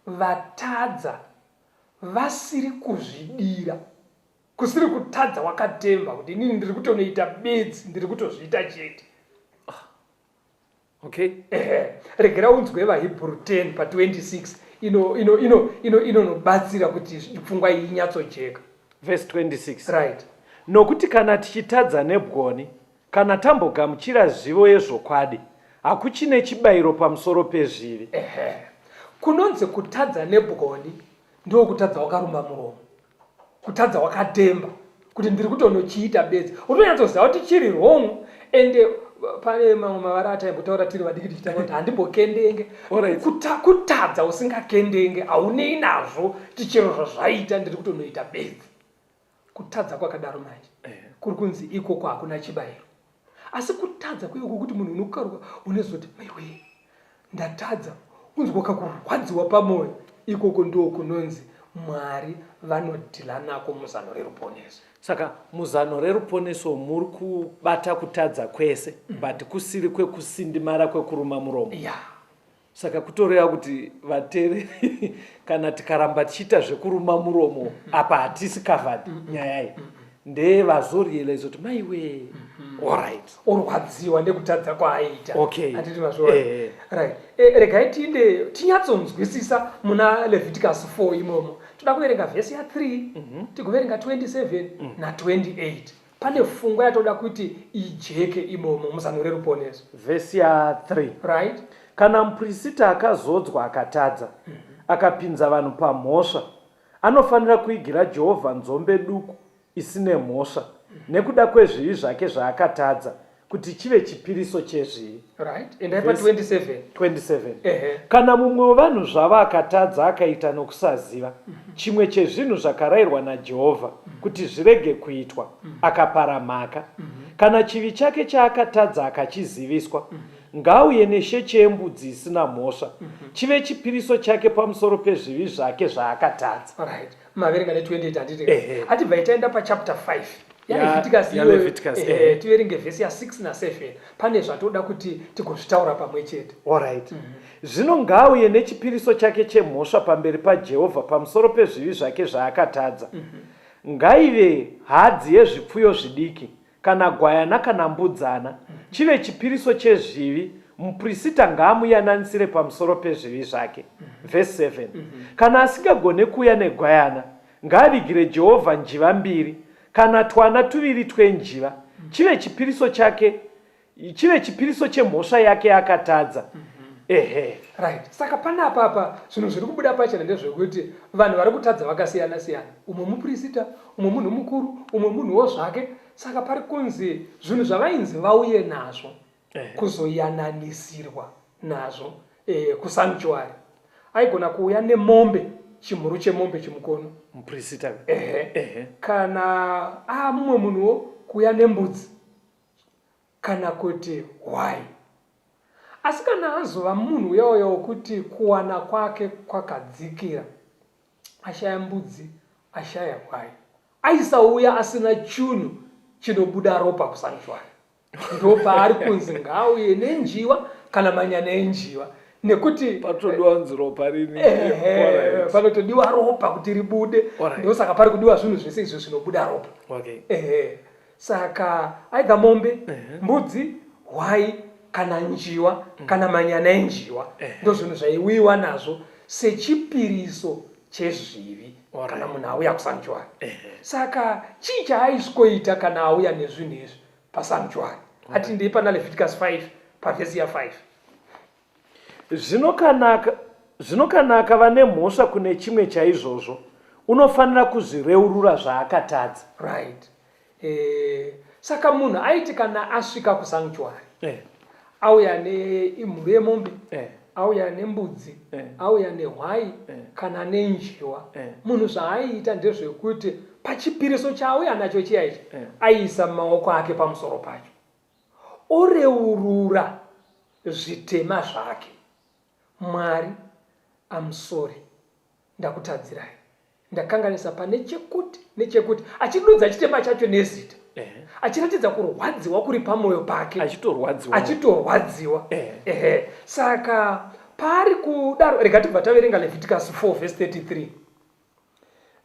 Speaker 2: vatadza vasiri kuzvidira. Kusiri kutadza wakatemba kuti inini ndiri kutonoita bedzi, ndiri kutozviita chete.
Speaker 3: Okay.
Speaker 2: Ehe, regera unzwe vaHebrew 10 pa 26 inonobatsira kuti pfungwa iyi inyatsojeka.
Speaker 3: Verse 26.
Speaker 2: Right.
Speaker 3: Nokuti kana tichitadza nebwoni, kana tambogamuchira zivo yezvokwadi, hakuchine chibayiro pamusoro pezvivi.
Speaker 2: Ehe. Kunonzi kutadza nebwoni ndokutadza wakaruma muromo. Kutadza wakatemba kuti ndiri kutonochiita bedzi, utonyatsoziva kuti chiri wrong. Ende pane mamwe mavara ataimbotaura tiri vadiki tichitanga kuti handimbokendenge.
Speaker 3: Alright.
Speaker 2: Kutadza usingakendenge haunei nazvo kuti chero zvazvaita ndiri kutonoita bedzi. Kutadza kwakadaro manje kuri kunzi ikoko hakuna chibayiro. Asi kutadza kweko kuti munhu unokaruka unozoti maiwe ndatadza, unzwa kakurwadziwa pamoyo, ikoko ndo kunonzi Mwari vanodhila nako muzano reruponeso.
Speaker 3: Saka muzano reruponeso muri kubata kutadza kwese, but kusiri kwekusindimara kwekuruma muromo. Saka kutoreva kuti vateereri, kana tikaramba tichiita zvekuruma muromo apa hatisi covered. Nyaya iyi ndeyevazorealize kuti maiwe, alright.
Speaker 2: Orwadziwa nekutadza kwaaita.
Speaker 3: Okay.
Speaker 2: Handiti mazviona?
Speaker 3: Eh.
Speaker 2: Right. Regai tiinde tinyatsonzwisisa muna Leviticus 4 imomo. Toda kuverenga vhesi ya 3, tigoverenga 27 na 28. Pane fungwa yatoda kuti ijeke imomo muzano reruponeso.
Speaker 3: Vhesi ya 3.
Speaker 2: Right.
Speaker 3: Kana muprista akazodzwa akatadza, akapinza vanhu pamhosva, anofanira kuigira Jehovha nzombe duku isine mhosva nekuda kwezvivi zvake zvaakatadza, kuti chive chipiriso chezvivi.
Speaker 2: Right. Endai pa
Speaker 3: Verse
Speaker 2: 27.
Speaker 3: 27.
Speaker 2: Ehe.
Speaker 3: Kana mumwe wevanhu zvavo akatadza akaita nokusaziva chimwe chezvinhu zvakarayirwa naJehovha kuti zvirege kuitwa, akapara mhaka, kana chivi chake chaakatadza akachiziviswa, ngauye nesheche yembudzi isina mhosva, chive chipiriso chake pamusoro pezvivi zvake zvaakatadza.
Speaker 2: Right. Maverenga ne 28 handiti?
Speaker 3: Ehe.
Speaker 2: Atibva taenda pa chapter 5 yaLeviticus
Speaker 3: Ya
Speaker 2: iyoyo,
Speaker 3: Leviticus,
Speaker 2: ehe,
Speaker 3: ehe.
Speaker 2: tiverenge vhesi ya 6 na 7. Pane zvatoda kuti tigozvitaura pamwe chete.
Speaker 3: Alright. Zvino ngaauye nechipiriso chake chemhosva pamberi paJehovha pamusoro pezvivi zvake zvaakatadza. Ngaive hadzi yezvipfuyo zvidiki, kana gwayana kana mbudzana, chive chipiriso chezvivi, muprista ngaamuyananisire pamusoro pezvivi zvake. Verse 7. Kana asingagone kuuya negwayana, ngaavigire Jehovha njiva mbiri, kana twana tuviri twenjiva, chive chipiriso chake, chive chipiriso chemhosva yake yaakatadza. Ehe.
Speaker 2: Right. Saka panapa apa zvinhu zviri kubuda pachena ndezvekuti vanhu vari kutadza vakasiyana siyana. Umwe mupurisita, umwe munhu mukuru, umwe munhuwo zvake. Saka pari kunzi zvinhu zvavainzi vauye nazvo kuzoyananisirwa nazvo eh, kusanctuary. Aigona kuuya nemombe, chimhuru chemombe chimukono.
Speaker 3: Mupurisita.
Speaker 2: Ehe. Ehe. Kana ah mumwe munhuwo kuuya nembudzi. kana kuti hwai. Asi kana azova munhu uya uya wokuti kuwana kwake kwakadzikira, ashaya mbudzi, ashaya hwai, aisauya asina chunhu chinobuda ropa kusanctuary. Ndopaari kunzi ngaauye nenjiwa kana manyana enjiwa nekuti
Speaker 3: patodiwa nzi ropa rini
Speaker 2: panotodiwa ropa kuti ribude ndosaka pari kudiwa zvinhu zvese izvo zvinobuda ropa
Speaker 3: okay.
Speaker 2: Ehe. Saka either mombe, mbudzi, hwai kana njiwa kana manyana enjiwa ndozvinhu zvaiuyiwa nazvo sechipiriso chezvivi kana munhu auya kusanctuary. Saka chii chaaisikoita kana auya nezvinhu izvi pasanctuary? Atindei pana Leviticus 5 pavhesi ya 5.
Speaker 3: Zvino kana, zvino kana akava nemhosva kune chimwe chaizvozvo, unofanira kuzvireurura zvaakatadza.
Speaker 2: Right. Eh, saka munhu aiti kana asvika kusanctuary eh. auya neimhuru yemombe eh. auya nembudzi eh. auya nehwai eh. kana nenjiwa eh. munhu zvaaiita ndezvekuti pachipiriso chaauya nacho chiya ichi eh. aiisa maoko ake pamusoro pacho oreurura zvitema zvake. Mwari I'm sorry ndakutadzirai ndakanganisa pane chekuti nechekuti achidudza chitema chacho nezita achiratidza kurwadziwa kuri pamoyo pake
Speaker 3: achitorwadziwa
Speaker 2: achitorwadziwa ehe saka paari kudaro rega tibva taverenga Leviticus 4 verse 33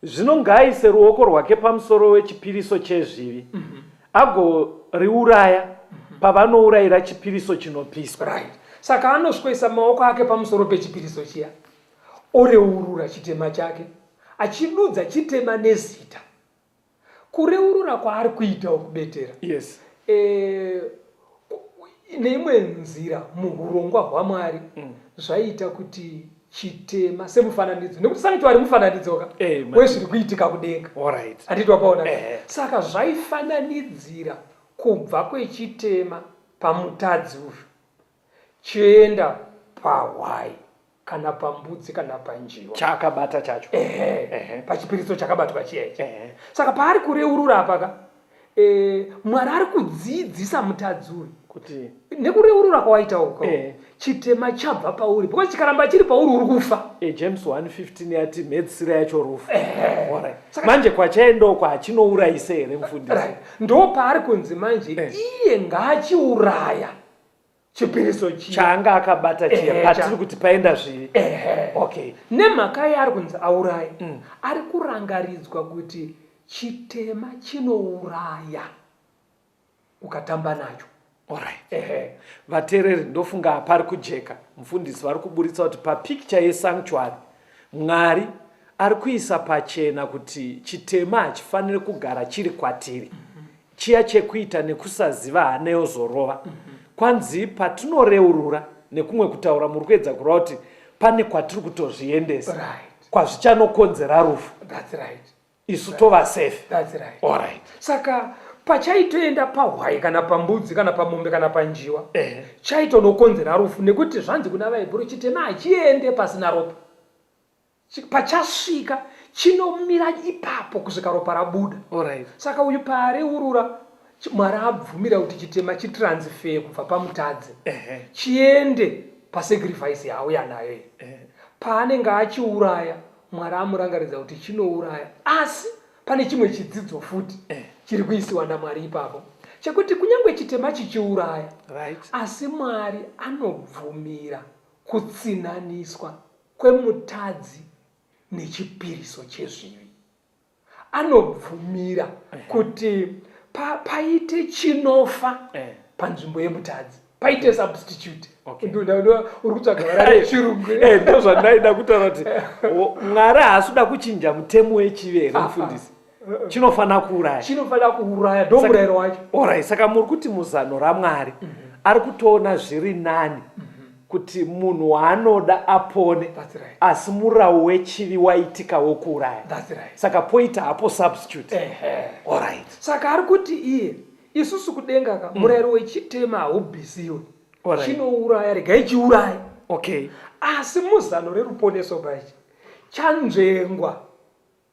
Speaker 3: Zvino ngaaise ruoko rwake pamusoro wechipiriso chezvivi, mm -hmm. agoriuraya mm -hmm. pavanourayira chipiriso chinopiswa.
Speaker 2: Right. Saka anosvikoisa maoko ake pamusoro pechipiriso chiya, oreurura chitema chake, achidudza chitema nezita. Kureurura kwaari kuita ukubetera.
Speaker 3: Yes.
Speaker 2: E, neimwe nzira muhurongwa hwaMwari mm. zvaiita kuti chitema semufananidzo nekuti sanctuary mufananidzo ka eh, wezviri kuitika kudenga
Speaker 3: handiti
Speaker 2: wapaona eh. Saka zvaifananidzira kubva kwechitema pamutadzi uyu chienda pahwai kana pambudzi kana panjiwa
Speaker 3: chaakabata chacho
Speaker 2: ehe pachipiriso chakabatwa chiya ichi saka paari kureurura apa ka e, mwari ari kudzidzisa mutadzi uyu
Speaker 3: kuti
Speaker 2: nekureurura kwawaita uko eh. chitema chabva pauri because chikaramba chiri pauri uri kufa
Speaker 3: e, james 115 yati mhedzisiro yacho rufu eh. manje kwachaenda uko hachinourayise here mufundisi
Speaker 2: right. ndo paari kunzi manje eh. iye ngaachiuraya chipiriso
Speaker 3: chiya chaanga akabata chiya patiri kuti paenda zvivi
Speaker 2: okay nemhaka yaari kunzi auraye mm. ari kurangaridzwa kuti chitema chinouraya ukatamba nacho
Speaker 3: Alright. Ehe. Vateereri ndofunga pari kujeka. Mufundisi vari kuburitsa kuti papicture yesanctuary Mwari ari kuisa pachena kuti chitema hachifaniri kugara chiri kwatiri. Mm -hmm. Chiya chekuita nekusaziva hana yozorova. Mm -hmm. Kwanzi patinoreurura nekumwe kutaura muri kuedza kureva kuti pane kwatiri kutozviendesa.
Speaker 2: Right.
Speaker 3: Kwazvichanokonzera rufu.
Speaker 2: That's right.
Speaker 3: Isu tova safe.
Speaker 2: That's right.
Speaker 3: All right.
Speaker 2: Saka pachaitoenda pahwai kana pambudzi kana pamombe kana panjiwa eh. chaitonokonzera rufu nekuti zvanzi kuna vaHebheru chitema hachiende pasina ropa. Pachasvika chinomira ipapo kusvika ropa rabuda.
Speaker 3: Alright.
Speaker 2: Saka uyu paareurura Mwari abvumira kuti chitema chitransfer kubva pamutadzi chiende pasacrifice yaauya nayo iyi. Paanenge achiuraya Mwari amurangaridza kuti chinouraya asi pane chimwe chidzidzo futi chiri kuisiwa naMwari ipapo chekuti kunyange chitema chichiuraya
Speaker 3: right.
Speaker 2: asi Mwari anobvumira kutsinaniswa kwemutadzi nechipiriso chezvivi. Anobvumira kuti pa, paite chinofa eh. panzvimbo yemutadzi paite substitute
Speaker 3: okay.
Speaker 2: Uri kutsvaga vara rechirungu
Speaker 3: eh, ndozvandaida kutaura kuti Mwari haasi kuda kuchinja mutemo wechivi here ah, mufundisi ah. Chinofanira kuuraya
Speaker 2: chinofanira kuuraya ndomurayiro wacho
Speaker 3: orit saka muri kuti muzano raMwari mm -hmm. ari kutoona zviri nani mm -hmm. kuti munhu waanoda apone
Speaker 2: That's right.
Speaker 3: asi murawo wechivi waitika wokuuraya
Speaker 2: That's right.
Speaker 3: saka poita hapo substitute
Speaker 2: Ehe.
Speaker 3: Alright.
Speaker 2: Saka ari kuti iye isusu kudenga ka murayiro wechitema haubvisiwe.
Speaker 3: Alright.
Speaker 2: Chinouraya regai chiuraye.
Speaker 3: Okay.
Speaker 2: Asi muzano reruponeso pachi chanzvengwa.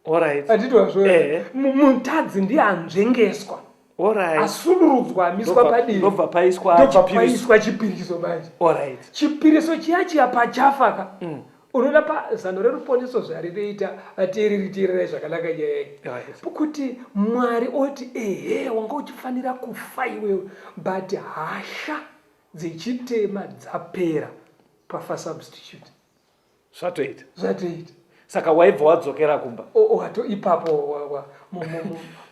Speaker 3: Alright.
Speaker 2: Handiti wazviona?
Speaker 3: Eh.
Speaker 2: Mutadzi ndiye anzvengeswa.
Speaker 3: Alright.
Speaker 2: Asudurudzwa amiswa padivi.
Speaker 3: Ndobva paiswa
Speaker 2: Ndobva
Speaker 3: chipiriso.
Speaker 2: paiswa chipiriso manje.
Speaker 3: Alright.
Speaker 2: Chipiriso chiya chiya pachafa ka. Unoona pazano reruponeso zvarinoita vateereri teererai zvakanaka nyaya iyi.
Speaker 3: Right.
Speaker 2: Kuti Mwari oti ehe wanga uchifanira kufa iwewe but hasha dzechitema dzapera pafa substitute.
Speaker 3: Zvatoita.
Speaker 2: Zvatoita.
Speaker 3: Saka waibva wadzokera kumba.
Speaker 2: Wato ipapo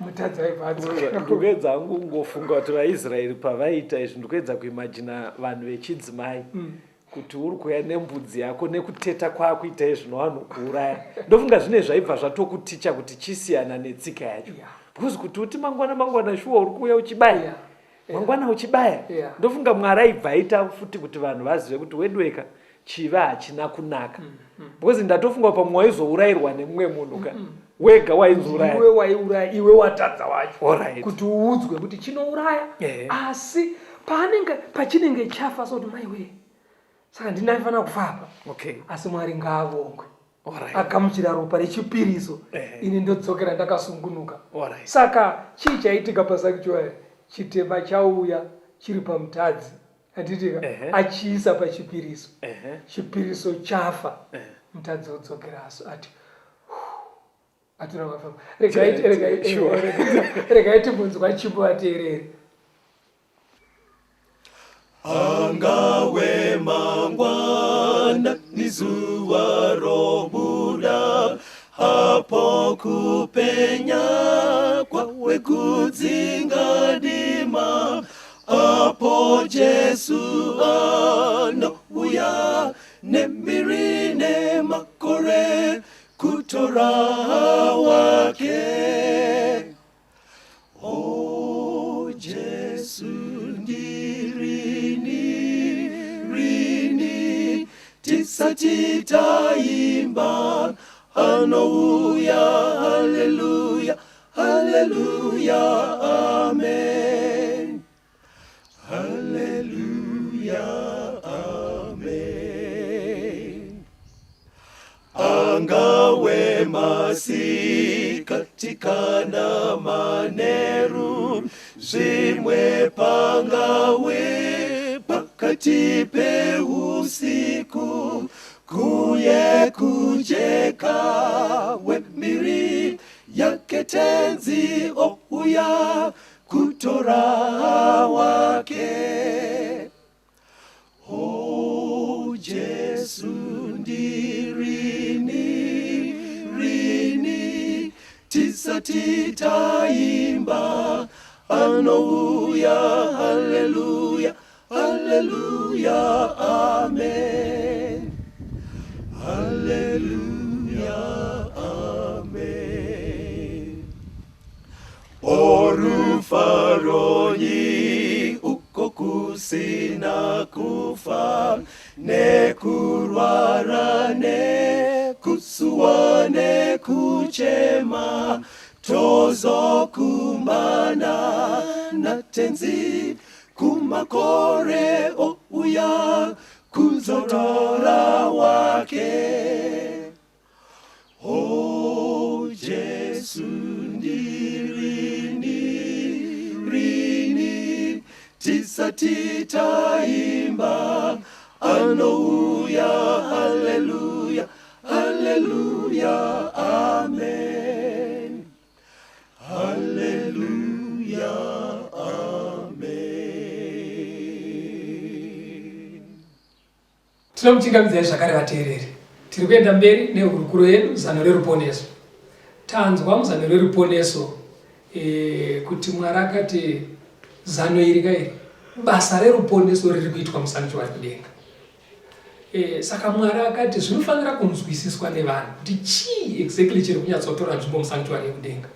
Speaker 2: mutadzi aibva adzokera.
Speaker 3: Ndikuedza hangu kungofunga kuti vaIsraeri pavaiita izvi ndikuedza kuimajina vanhu vechidzimai. Kuti uri kuuya nembudzi yako nekuteta kwaakuita izvino vanhu kuuraya. Ndofunga zvine zvaibva zvatokuticha kuti chisiyana netsika yacho. Because kuti uti mangwana mangwana shuwa uri kuuya uchibaya. Mangwana uchibaya. Ndofunga Mwari aibva aita futi kuti vanhu vazive kuti weduweka chivi hachina kunaka. Because ndatofunga pamwe waizourayirwa nemumwe munhu ka. Wega wainzouraya.
Speaker 2: Iwe waiuraya, iwe watadza wacho.
Speaker 3: Alright.
Speaker 2: Kuti uudzwe kuti chinouraya. Asi paanenge pachinenge chafa so kuti maiwe. Saka ndini aifanira kufa apa.
Speaker 3: Okay.
Speaker 2: Asi Mwari ngaavongwe.
Speaker 3: Alright.
Speaker 2: Agamuchira ropa rechipiriso. Ini ndodzokera ndakasungunuka.
Speaker 3: Alright.
Speaker 2: Saka chii chaitika pasanctuary? Chitema chauya chiri pamutadzi. Handiti ka? Achiisa pachipiriso. Chipiriso chafa. Mutadzi odzokera aso ati atura mafamba. Regai regai regai timbonzwa chipo ateerere.
Speaker 1: Angawe mangwana ni zuva robuda, apo kupenya kwawe kudzinga dima, apo Jesu anouya nembiri nemakore kutora wake. O Jesu ndirini rini tisati taimba anouya haleluya haleluya amen haleluya amen. Angawe masikati kana maneru, zvimwe pangawe pakati peusiku, kuye kujeka wemiri yake tenzi ouya kutora wake. O Jesu ndirini rini tisati taimba anouya haleluya haleluya amen haleluya amen. Orufaronyi uko kusina kufa nekurwara nekusuwa nekuchema tozokumbana natenzi kumakore ouya kuzotora wake. O Jesu ndirini rini tisati taimba anouya haleluya haleluya amen haleluya amen.
Speaker 2: Tinomuchingamidzai zvakare vateereri. Tiri kuenda mberi nehurukuro yedu zano reruponeso. Tanzwa muzano reruponeso e, kuti Mwari akati zano iri kairi basa reruponeso riri kuitwa musanctuary kudenga. E, saka Mwari akati zvinofanira kunzwisiswa nevanhu kuti chii exactly chiri kunyatsotora nzvimbo musanctuary yekudenga.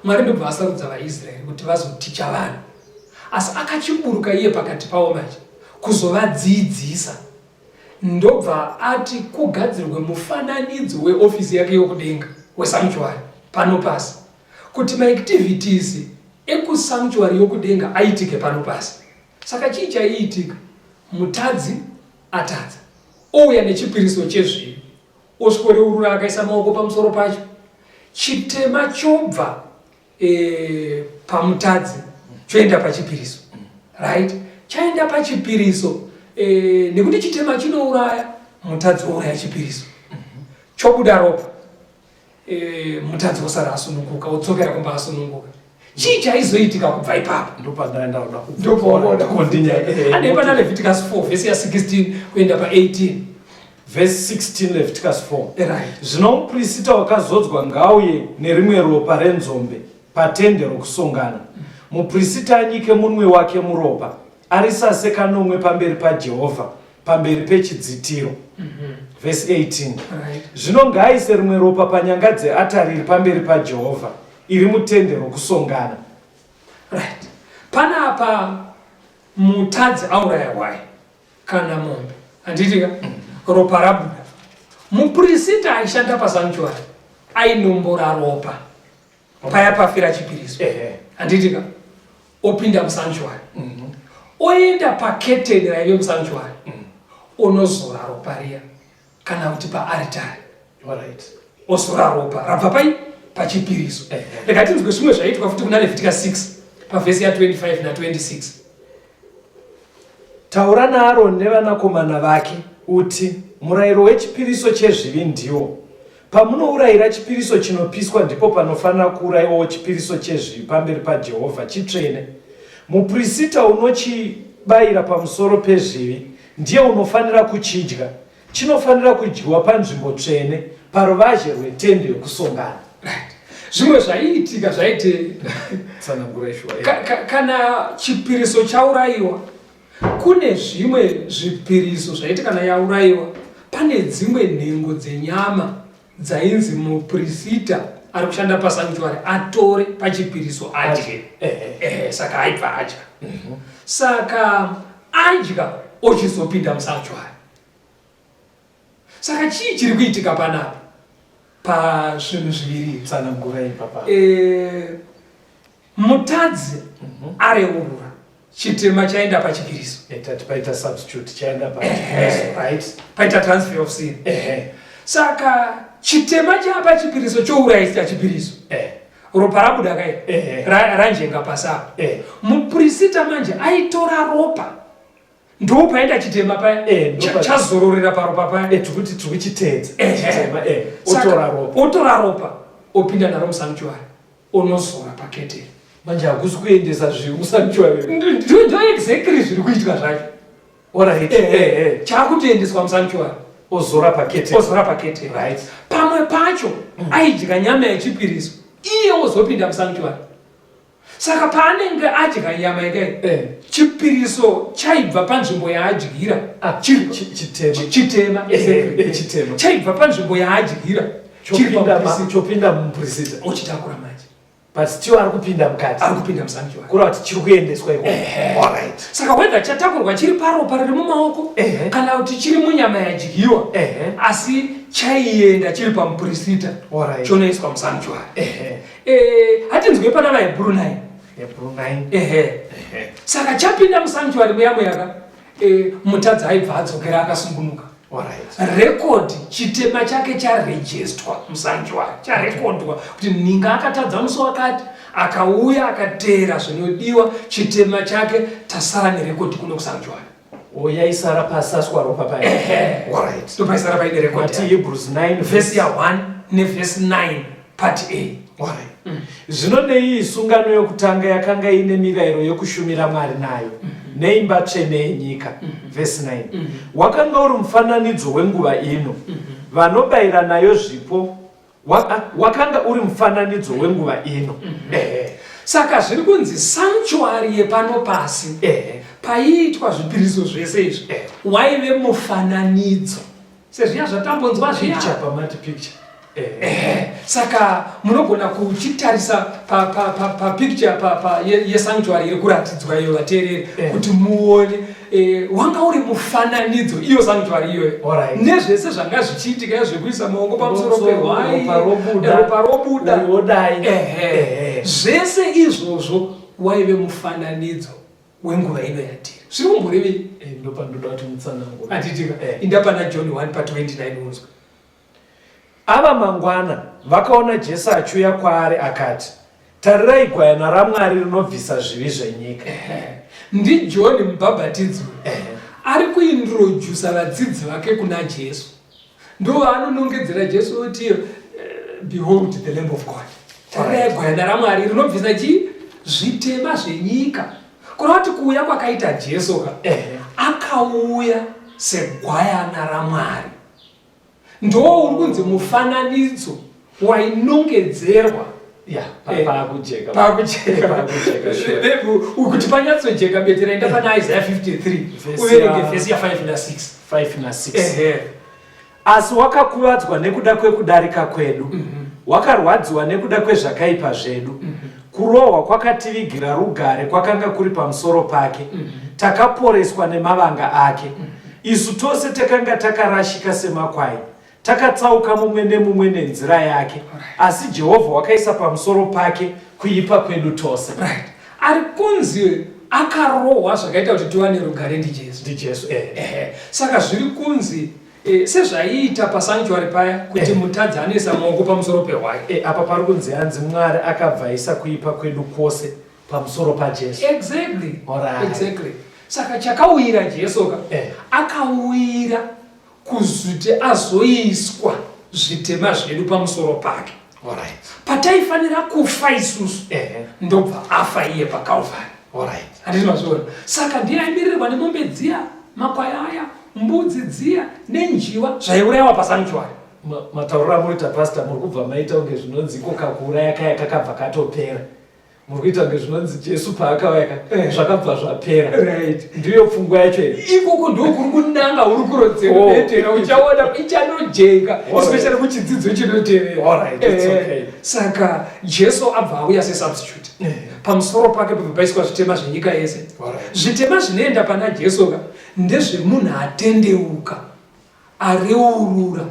Speaker 2: Mwari ndobva asarudza vaIsraeri kuti vazoticha vanhu. Asi akachiburuka iye pakati pavo manje kuzovadzidzisa. Ndobva ati kugadzirwe mufananidzo weofisi yake yokudenga wesanctuary pano pasi kuti maactivities ekusanctuary yokudenga aitike pano pasi. Saka chii chaiitika? Mutadzi atadza, ouya nechipiriso chezvivi, osvikoreurura akaisa maoko pamusoro pacho, chitema chobva e, pamutadzi choenda pachipiriso right chaenda pachipiriso e, nekuti chitema chinouraya mutadzi wouraya chipiriso chobuda ropa e, mutadzi wosara asununguka wodzokera kumba asununguka chii chaizoitika kubva ipapo ndopandaendaoda pana leviticus 4 vhesi ya 16 kuenda pa 18
Speaker 3: Vhesi 16 Leviticus 4.
Speaker 2: Right.
Speaker 3: Zvino muprista wakazodzwa ngauye nerimwe ropa renzombe patende rokusongana. Muprista anyike munwe wake muropa, arisase kanomwe pamberi paJehovha, pamberi pechidzitiro. Vhesi 18.
Speaker 2: Right.
Speaker 3: Zvino ngaaise rimwe ropa panyanga dzeatari iri pamberi paJehovha, iri mutende rokusongana.
Speaker 2: Right. Panapa mutadzi auraya hwai kana mombe handiti ka ropa rabuda mupurisita aishanda pasanctuary ainombora ropa paya pafira chipiriso handiti ka opinda musanctuary mhm. oenda paketeni raive musanctuary mm. onozora ropa riya kana kuti paaritari ozora ropa rabva pai pachipiriso rega tinzwe zvimwe zvaiitwa futi kuna levitika 6 pavhesi ya 25 na 26
Speaker 3: Taura naAroni nevanakomana vake, uti, Murayiro wechipiriso chezvivi ndiwo, Pamunourayira chipiriso chinopiswa ndipo panofanira kuurayiwawo chipiriso chezvivi pamberi paJehovha, chitsvene. Muprisita unochibayira pamusoro pezvivi ndiye unofanira kuchidya. Chinofanira kudyiwa panzvimbo tsvene, paruvazhe rwetende yokusongana.
Speaker 2: Right. Zvimwe zvaiitika zvaiti
Speaker 3: tsanangura ishuwa.
Speaker 2: Ka, ka, kana chipiriso chaurayiwa kune zvimwe zvipiriso zvaiti kana yaurayiwa pane dzimwe nhengo dzenyama dzainzi muprisita ari kushanda pasanctuary atore pachipiriso adye eh, saka aibva adya mhm. saka adya ochizopinda musanctuary saka chii chiri kuitika panapa pazvinhu zviviri
Speaker 3: tsanangurai papa
Speaker 2: eh, mutadzi mm -hmm. areurura chitema chaenda pachipiriso
Speaker 3: eh, tati paita substitute chaenda pachipiriso right
Speaker 2: paita transfer of sin eh. saka chitema chapachipiriso chourayisa chipiriso
Speaker 3: eh.
Speaker 2: ropa rabuda kai
Speaker 3: eh.
Speaker 2: ranjenga pasi apa
Speaker 3: eh.
Speaker 2: mupurisita manje aitora ropa ndopaenda chitema paya
Speaker 3: eh,
Speaker 2: chazororera paropa paya
Speaker 3: eh, tikuti tikuchiteedza chitema eh, otora ropa
Speaker 2: otora ropa opinda naro musanctuary unozora paketeni
Speaker 3: manje hakusi kuendesa zvivi musanctuary
Speaker 2: ndo exactly zviri kuitwa zvacho
Speaker 3: Alright.
Speaker 2: Eh, eh, eh. Chakutoendeswa musanctuary.
Speaker 3: Ozora pakete.
Speaker 2: Ozora pakete.
Speaker 3: Right.
Speaker 2: Pamwe pacho mm. aidya nyama yechipiriso iye ozopinda musanctuary. Saka paanenge adya nyama ikai
Speaker 3: eh.
Speaker 2: chipiriso chaibva panzvimbo yaadyira
Speaker 3: ah, chitema
Speaker 2: chitema
Speaker 3: eh, eh, chitema
Speaker 2: chaibva panzvimbo yaadyira
Speaker 3: chopinda muprisita
Speaker 2: ochitakura manje
Speaker 3: but still ari kupinda mukati
Speaker 2: ari kupinda musanctuary
Speaker 3: kureva kuti chiri kuendeswa iko
Speaker 2: alright saka whether chatakurwa chiri paropa riri mumaoko kana kuti chiri munyama yadyiwa asi chaienda chiri pamupurisita chonoiswa musanctuary eh, hatinzwe pana vahebhuru 9
Speaker 3: Hebrew 9
Speaker 2: ehe saka chapinda musanctuary muya muyaka eh, mutadzi aibva adzokera akasungunuka Record chitema chake charejestwa musanctuary charekodwa kuti ninga akatadza musi wakati akauya akateera zvinodiwa chitema chake tasara nerekodi kuno kusanctuary
Speaker 3: oh, yaisara pasaswa ropa
Speaker 2: paya ndopaisara paine rekodi
Speaker 3: Hebrews 9
Speaker 2: vhesi ya 1 nevhesi 9 part A
Speaker 3: Alright. Mm. Zvino neiyi sungano yokutanga yakanga ine mirayiro yokushumira Mwari nayo mm -hmm. neimba tsvene yenyika mm -hmm. vhesi 9 mm -hmm. wakanga uri mufananidzo wenguva ino mm -hmm. vanobayira nayo zvipo wakanga uri mufananidzo wenguva ino
Speaker 2: mm -hmm. eh. Saka zviri kunzi sanctuary yepano pasi
Speaker 3: eh.
Speaker 2: paiitwa zvipiriso zvese izvi
Speaker 3: eh.
Speaker 2: waive mufananidzo sezviya zvatambonzwa zviya
Speaker 3: picture pamati picture.
Speaker 2: Ehe. Saka munogona kuchitarisa papicture pa, pa, pa, yesanctuary iri kuratidzwa iyo vateereri eh. kuti muone eh, wanga uri mufananidzo iyo sanctuary iyoyo
Speaker 3: right.
Speaker 2: Nezvese zvanga zvichiitika zvekuisa maoko pamusoro pehwai, ropa robuda, zvese izvozvo waive mufananidzo wenguva ino yatiri. Zviri kumborevei?
Speaker 3: Eh, ndopandoda kuti mutsanangure.
Speaker 2: Handitika eh. Inda pana John 1 pa 29 unzwe.
Speaker 3: Ava mangwana vakaona Jesu achiuya kwaari akati, Tarirai gwayana raMwari rinobvisa zvivi zvenyika.
Speaker 2: NdiJohn mubhabhatidzi ari kuintrodusa vadzidzi vake kuna Jesu. Ndovanonongedzera Jesu oti, eh, behold the Lamb of God. Tarirai gwayana raMwari rinobvisa chii? Zvitema zvenyika. Kureva kuti kuuya kwakaita Jesu ka, akauya segwayana raMwari. Ndoo uri kunzi mufananidzo wainongedzerwa
Speaker 3: eh, paakujeka
Speaker 2: kuti panyatsojeka betera enda pana Isaya 53 uverenge vhesi ya 5 na 6.
Speaker 3: 5 na 6. Asi wakakuvadzwa nekuda kwekudarika kwedu, mm -hmm. Wakarwadziwa nekuda kwezvakaipa zvedu. Mm -hmm. Kurohwa kwakativigira rugare kwakanga kuri pamusoro pake. Mm -hmm. Takaporeswa nemavanga ake. Mm -hmm. Isu tose takanga takarashika semakwai, takatsauka mumwe nemumwe nenzira yake, asi Jehovha wakaisa pamusoro pake kuipa kwedu tose.
Speaker 2: Right. Ari kunzi akarohwa zvakaita kuti tiwane rugare ndiJesu.
Speaker 3: NdiJesu, eh.
Speaker 2: Eh. Saka zviri kunzi eh, sezvaiita pasanctuary paya kuti eh, mutadzi anoisa maoko pamusoro pehwai.
Speaker 3: Eh, apa pari kunzi hanzi Mwari akabva aisa kuipa kwedu kwose pamusoro paJesu.
Speaker 2: Exactly. Alright. Exactly. Saka chakauyira Jesu ka eh, akauyira kuzuti azoiswa zvitema zvedu pamusoro pake.
Speaker 3: Alright.
Speaker 2: Pataifanira kufa isusu
Speaker 3: eh,
Speaker 2: ndobva afa iye paCalvary.
Speaker 3: Alright.
Speaker 2: Handiti mazviona? Saka ndiye aimirirwa nemombe dziya, makwai aya, mbudzi dziya nenjiva zvaiurayiwa pasanctuary.
Speaker 3: Matauriro amunoita pastor, muri kubva maita kunge zvinonzi iko kakuuraya kaya kakabva katopera. Muri kuita kunge zvinonzi Jesu paakauya ka eh, zvakabva zvapera.
Speaker 2: Right.
Speaker 3: Ndiyo pfungwa yacho here?
Speaker 2: Ikoko ndokuri kunanga hurukuro dzedu betera,
Speaker 3: oh.
Speaker 2: Uchaona ichanojeka especially kuchidzidzo chinotevera.
Speaker 3: Alright, it's eh, okay.
Speaker 2: Saka Jesu abva auya sesubstitute. Eh. Pamusoro pake pabva paiswa zvitema zvenyika yese. Zvitema zvinoenda pana Jesu ka ndezvemunhu atendeuka, areurura,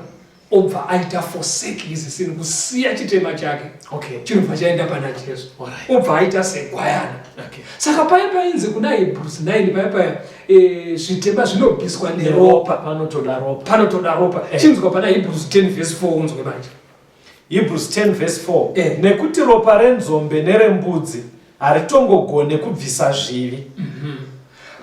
Speaker 2: obva aita forsake his sin, kusiya chitema chake.
Speaker 3: Okay.
Speaker 2: Chinobva chaenda pana Jesu.
Speaker 3: Alright.
Speaker 2: Obva aita segwayana.
Speaker 3: Okay.
Speaker 2: Saka paya painzi kuna Hebrews 9 paya paya e, zvitema zvinobviswa neropa.
Speaker 3: Panotoda ropa.
Speaker 2: Panotoda ropa.
Speaker 3: Eh.
Speaker 2: Chinzwa pana Hebrews 10 verse 4 unzwe manje.
Speaker 3: Hebrews 10 verse 4.
Speaker 2: Eh.
Speaker 3: Nekuti ropa renzombe nerembudzi haritongogone kubvisa zvivi.
Speaker 2: Mm -hmm.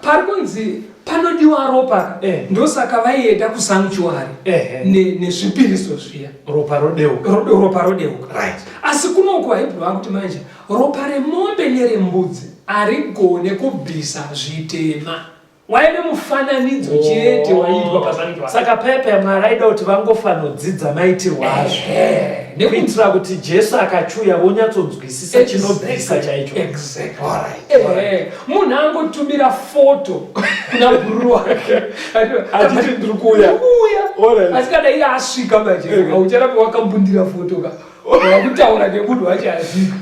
Speaker 2: Pari kunzi panodiwa ropa
Speaker 3: eh.
Speaker 2: Ndosaka vaienda kusanctuary
Speaker 3: eh.
Speaker 2: Nezvipiriso zviya.
Speaker 3: Ropa rodeuka.
Speaker 2: Ropa rodeuka.
Speaker 3: Right.
Speaker 2: Asi kunoku vaHebrew vakuti manje ropa remombe nerembudzi harigone kubvisa zvitema. Waive mufananidzo chete waiitwa pasanctuary.
Speaker 3: Saka paya paya Mwari aida kuti vangofanodzidza maitirwo azvo kuitira kuti Jesu akachiuya vonyatsonzwisisa chinobvisa chaicho.
Speaker 2: Exactly.
Speaker 3: Alright.
Speaker 2: Ehe. Munhu angotumira foto kuna bhururu wake
Speaker 3: achiti ndiri kuuya.
Speaker 2: Kuuya. Asi kana iye asvika manje haucharambi wakambundira foto ka. Wakutaura nemunhu wacho asvika.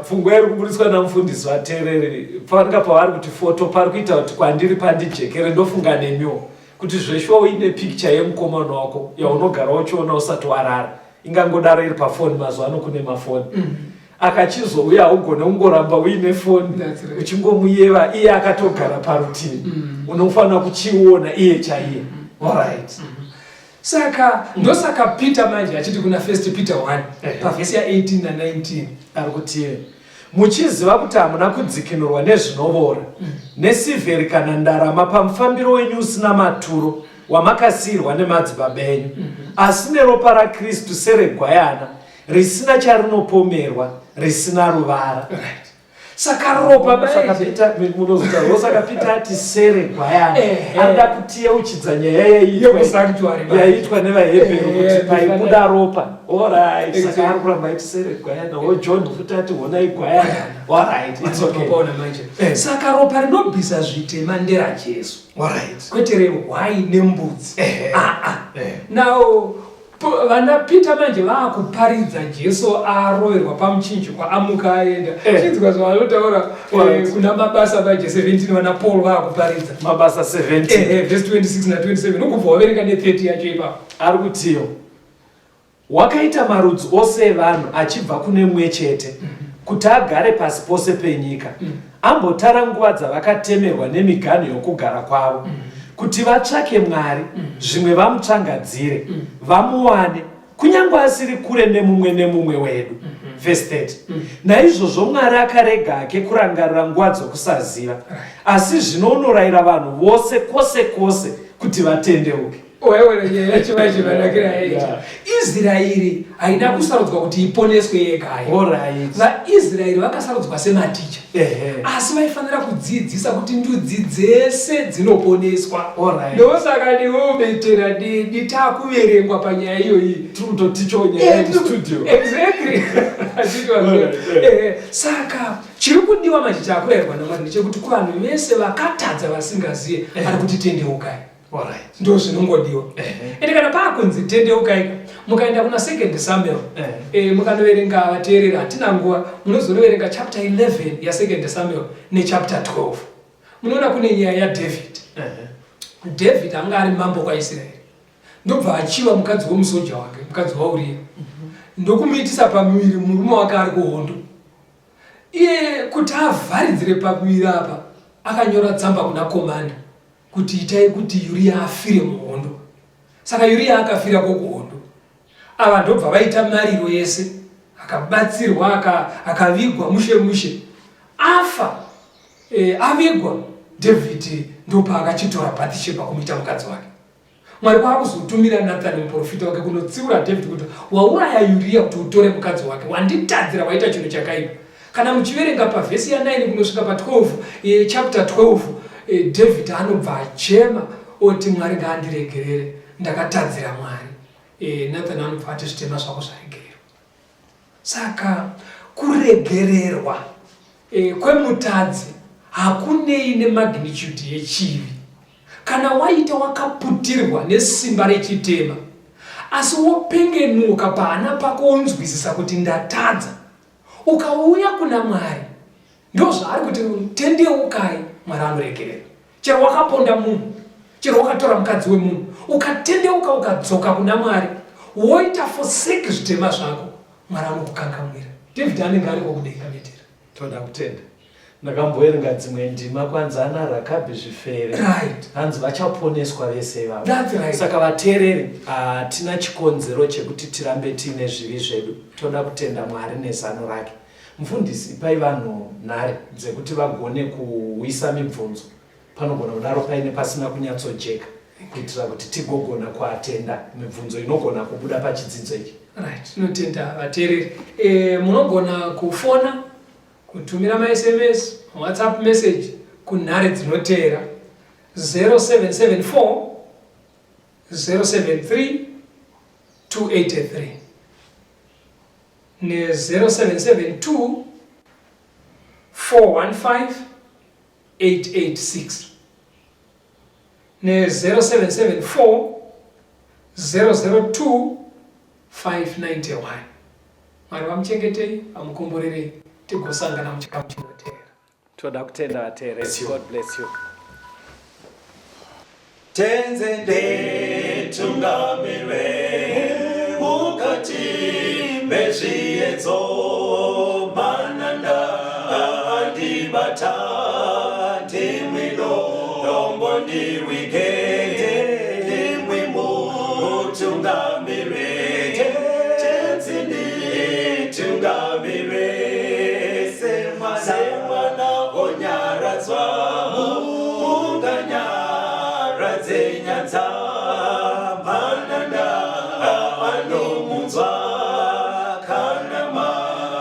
Speaker 3: Pfungwa iri kuburitswa namufundisi vateereri panga pavari kuti foto pari kuita kuti kwandiri pandijekere, ndofunga nemiwo kuti zveshuwa uine picture yemukomana wako yaunogara uchiona usati warara, ingangodaro iri pafoni. Mazuva ano kune mafoni. Akachizouya haugone kungoramba uine foni uchingomuyeva iye akatogara parutivi. Unofanira kuchiona iye chaiye. Alright.
Speaker 2: Saka ndosaka Peter manje achiti kuna 1 Peter 1 pavhesi ya18 na19
Speaker 3: ari kuti, muchiziva kuti hamuna kudzikinurwa nezvinovora, nesirivheri kana ndarama, pamufambiro wenyu usina maturo wamakasiyirwa nemadzibaba enyu, asi neropa raKristu seregwayana risina charinopomerwa, risina ruvara.
Speaker 2: Right. Saka ropa
Speaker 3: Saka Peter munozotaura, saka Peter ati seregwayana, anoda kutiyeuchidza nyaya
Speaker 2: yekusanctuary
Speaker 3: yaiitwa nevaHebheru kuti paibuda ropa. Alright, saka ari kuramba aiti seregwayana. O John futi ati honai gwayana. Alright, it's okay.
Speaker 2: Paona manje. Saka ropa rinobvisa zvitema nderaJesu.
Speaker 3: Alright.
Speaker 2: Kwete rehwai nembudzi.
Speaker 3: Ehe.
Speaker 2: Aa.
Speaker 3: Eh.
Speaker 2: Now Vana Peter manje vaakuparidza Jesu aroverwa pamuchinjikwa amuka aenda. Eh. Chinzwa zvavanotaura eh, kuna Mabasa manje 17 vana Paul vaakuparidza.
Speaker 3: Mabasa 17.
Speaker 2: Eh, verse 26 na 27 ukubva waverenga ne 30 yacho ipapo.
Speaker 3: Ari kutiyo. Wakaita marudzi ose evanhu achibva kune mumwe chete, kuti agare pasi pose penyika, ambotara nguva dzavakatemerwa nemiganhu yokugara kwavo, kuti vatsvake Mwari, zvimwe vamutsvangadzire, vamuwane, kunyange asiri kure nemumwe nemumwe wedu. Vhesi 30. Naizvozvo Mwari akarega hake kurangarira nguva dzokusaziva, asi zvino unorayira vanhu vose kwose kwose kuti vatendeuke.
Speaker 2: Wewe nyaya yacho vachivanakira yaita. Israeri haina kusarudzwa kuti iponeswe yega.
Speaker 3: Alright.
Speaker 2: VaIsraeri vakasarudzwa sematicha. Asi vaifanira kudzidzisa kuti ndudzi dzese dzinoponeswa.
Speaker 3: Alright.
Speaker 2: Ndosaka ndiwobetera didi takuverengwa panyaya iyoyi.
Speaker 3: Tiri kutotichawo nyaya yemustudio.
Speaker 2: Exactly. Saka chiri kudiwa manje chakurayirwa naMwari ndechekuti kuvanhu vese vakatadza vasingaziye ari kuti tendeukai. Ndo zvinongodiwa. Ende kana paakunzi tendeukai, mukaenda kuna 2 Samuel, mukanoverenga vateereri, hatina nguva, munozonoverenga chapter 11 ya 2 Samuel nechapter 12. Munoona kune nyaya yaDavid. David anga ari mambo kwaIsraeri. Ndobva achiva mukadzi wemusoja wake, mukadzi waUria. Ndokumuitisa pamuviri murume wake ari kuhondo. Iye kuti avharidzire pamuviri apa, akanyora tsamba kuna komanda kuti itai kuti Uriya afire muhondo. Saka Uriya akafira kokuhondo. Ava ndobva vaita mariro ese, akabatsirwa, akavigwa mushe mushe. Afa, avigwa, David ndopaakachitora Bathsheba kumuita mukadzi wake. Mwari kwaakuzotumira Nathani muprofita wake kunotsiura David kuti wauraya Uriya kuti utore mukadzi wake, wanditadzira, waita chinhu chakaipa. Kana muchiverenga pavhesi ya 9 kunosvika pa 12, chapter 12, David anobva achema oti Mwari ngaandiregerere, ndakatadzira Mwari. Nathan anobva ati zvitema zvako zvaregererwa. Saka kuregererwa kwemutadzi hakunei nemagnitude yechivi. Kana waita wakaputirwa nesimba rechitema, asi wopengenuka pahana pako wonzwisisa kuti ndatadza, ukauya kuna Mwari, ndozvaari kuti tendeukai, Mwari anoregerera. Chero wakaponda munhu, chero wakatora mukadzi wemunhu, ukatendeuka ukadzoka kuna Mwari, woita forsake zvitema zvako, Mwari anokukangamwira. David anenge ariko kudenga vetera.
Speaker 3: Toda kutenda. Ndakamboverenga dzimwe ndima kwanzi ana Rakabhi zvifeve.
Speaker 2: Right.
Speaker 3: Hanzi vachaponeswa vese ivavo.
Speaker 2: That's right.
Speaker 3: Saka vateereri hatina chikonzero chekuti tirambe tiine zvivi zvedu. Toda kutenda Mwari nezano rake. Mufundisi ipai vanhu nhare dzekuti vagone kuisa mibvunzo. Panogona kudaro paine pasina kunyatsojeka kuitira kuti tigogona kuatenda mibvunzo inogona kubuda pachidzidzo ichi.
Speaker 2: Right, tinotenda vateereri. Munogona kufona, kutumira maSMS, WhatsApp message kunhare dzinoteera 0774 073 283 ne 0772 415 886 ne 0774 002 591. Mwari vamuchengetei, vamukomborerei, tigosangana muchikamu chinoteera.
Speaker 3: Toda kutenda vateereri. God bless you.
Speaker 1: Tenze nditungamire mukati mezviedzo, mananda andibata, ndimwi dombo ndiwige, ndimwi mutungamire. Tenze nditungamire semwana onyaradzwa munganyaradze nyanza, mananda anomunzwa kana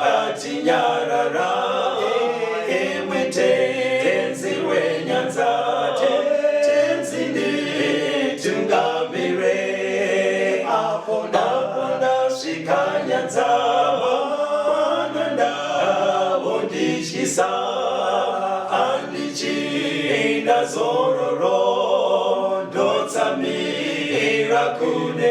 Speaker 1: matinyarara, imwi tenzi wenyanza, tenzi nditungamire apo ndasvika nyanza, mananda ondityisa, andichida zororo, ndotsamira kune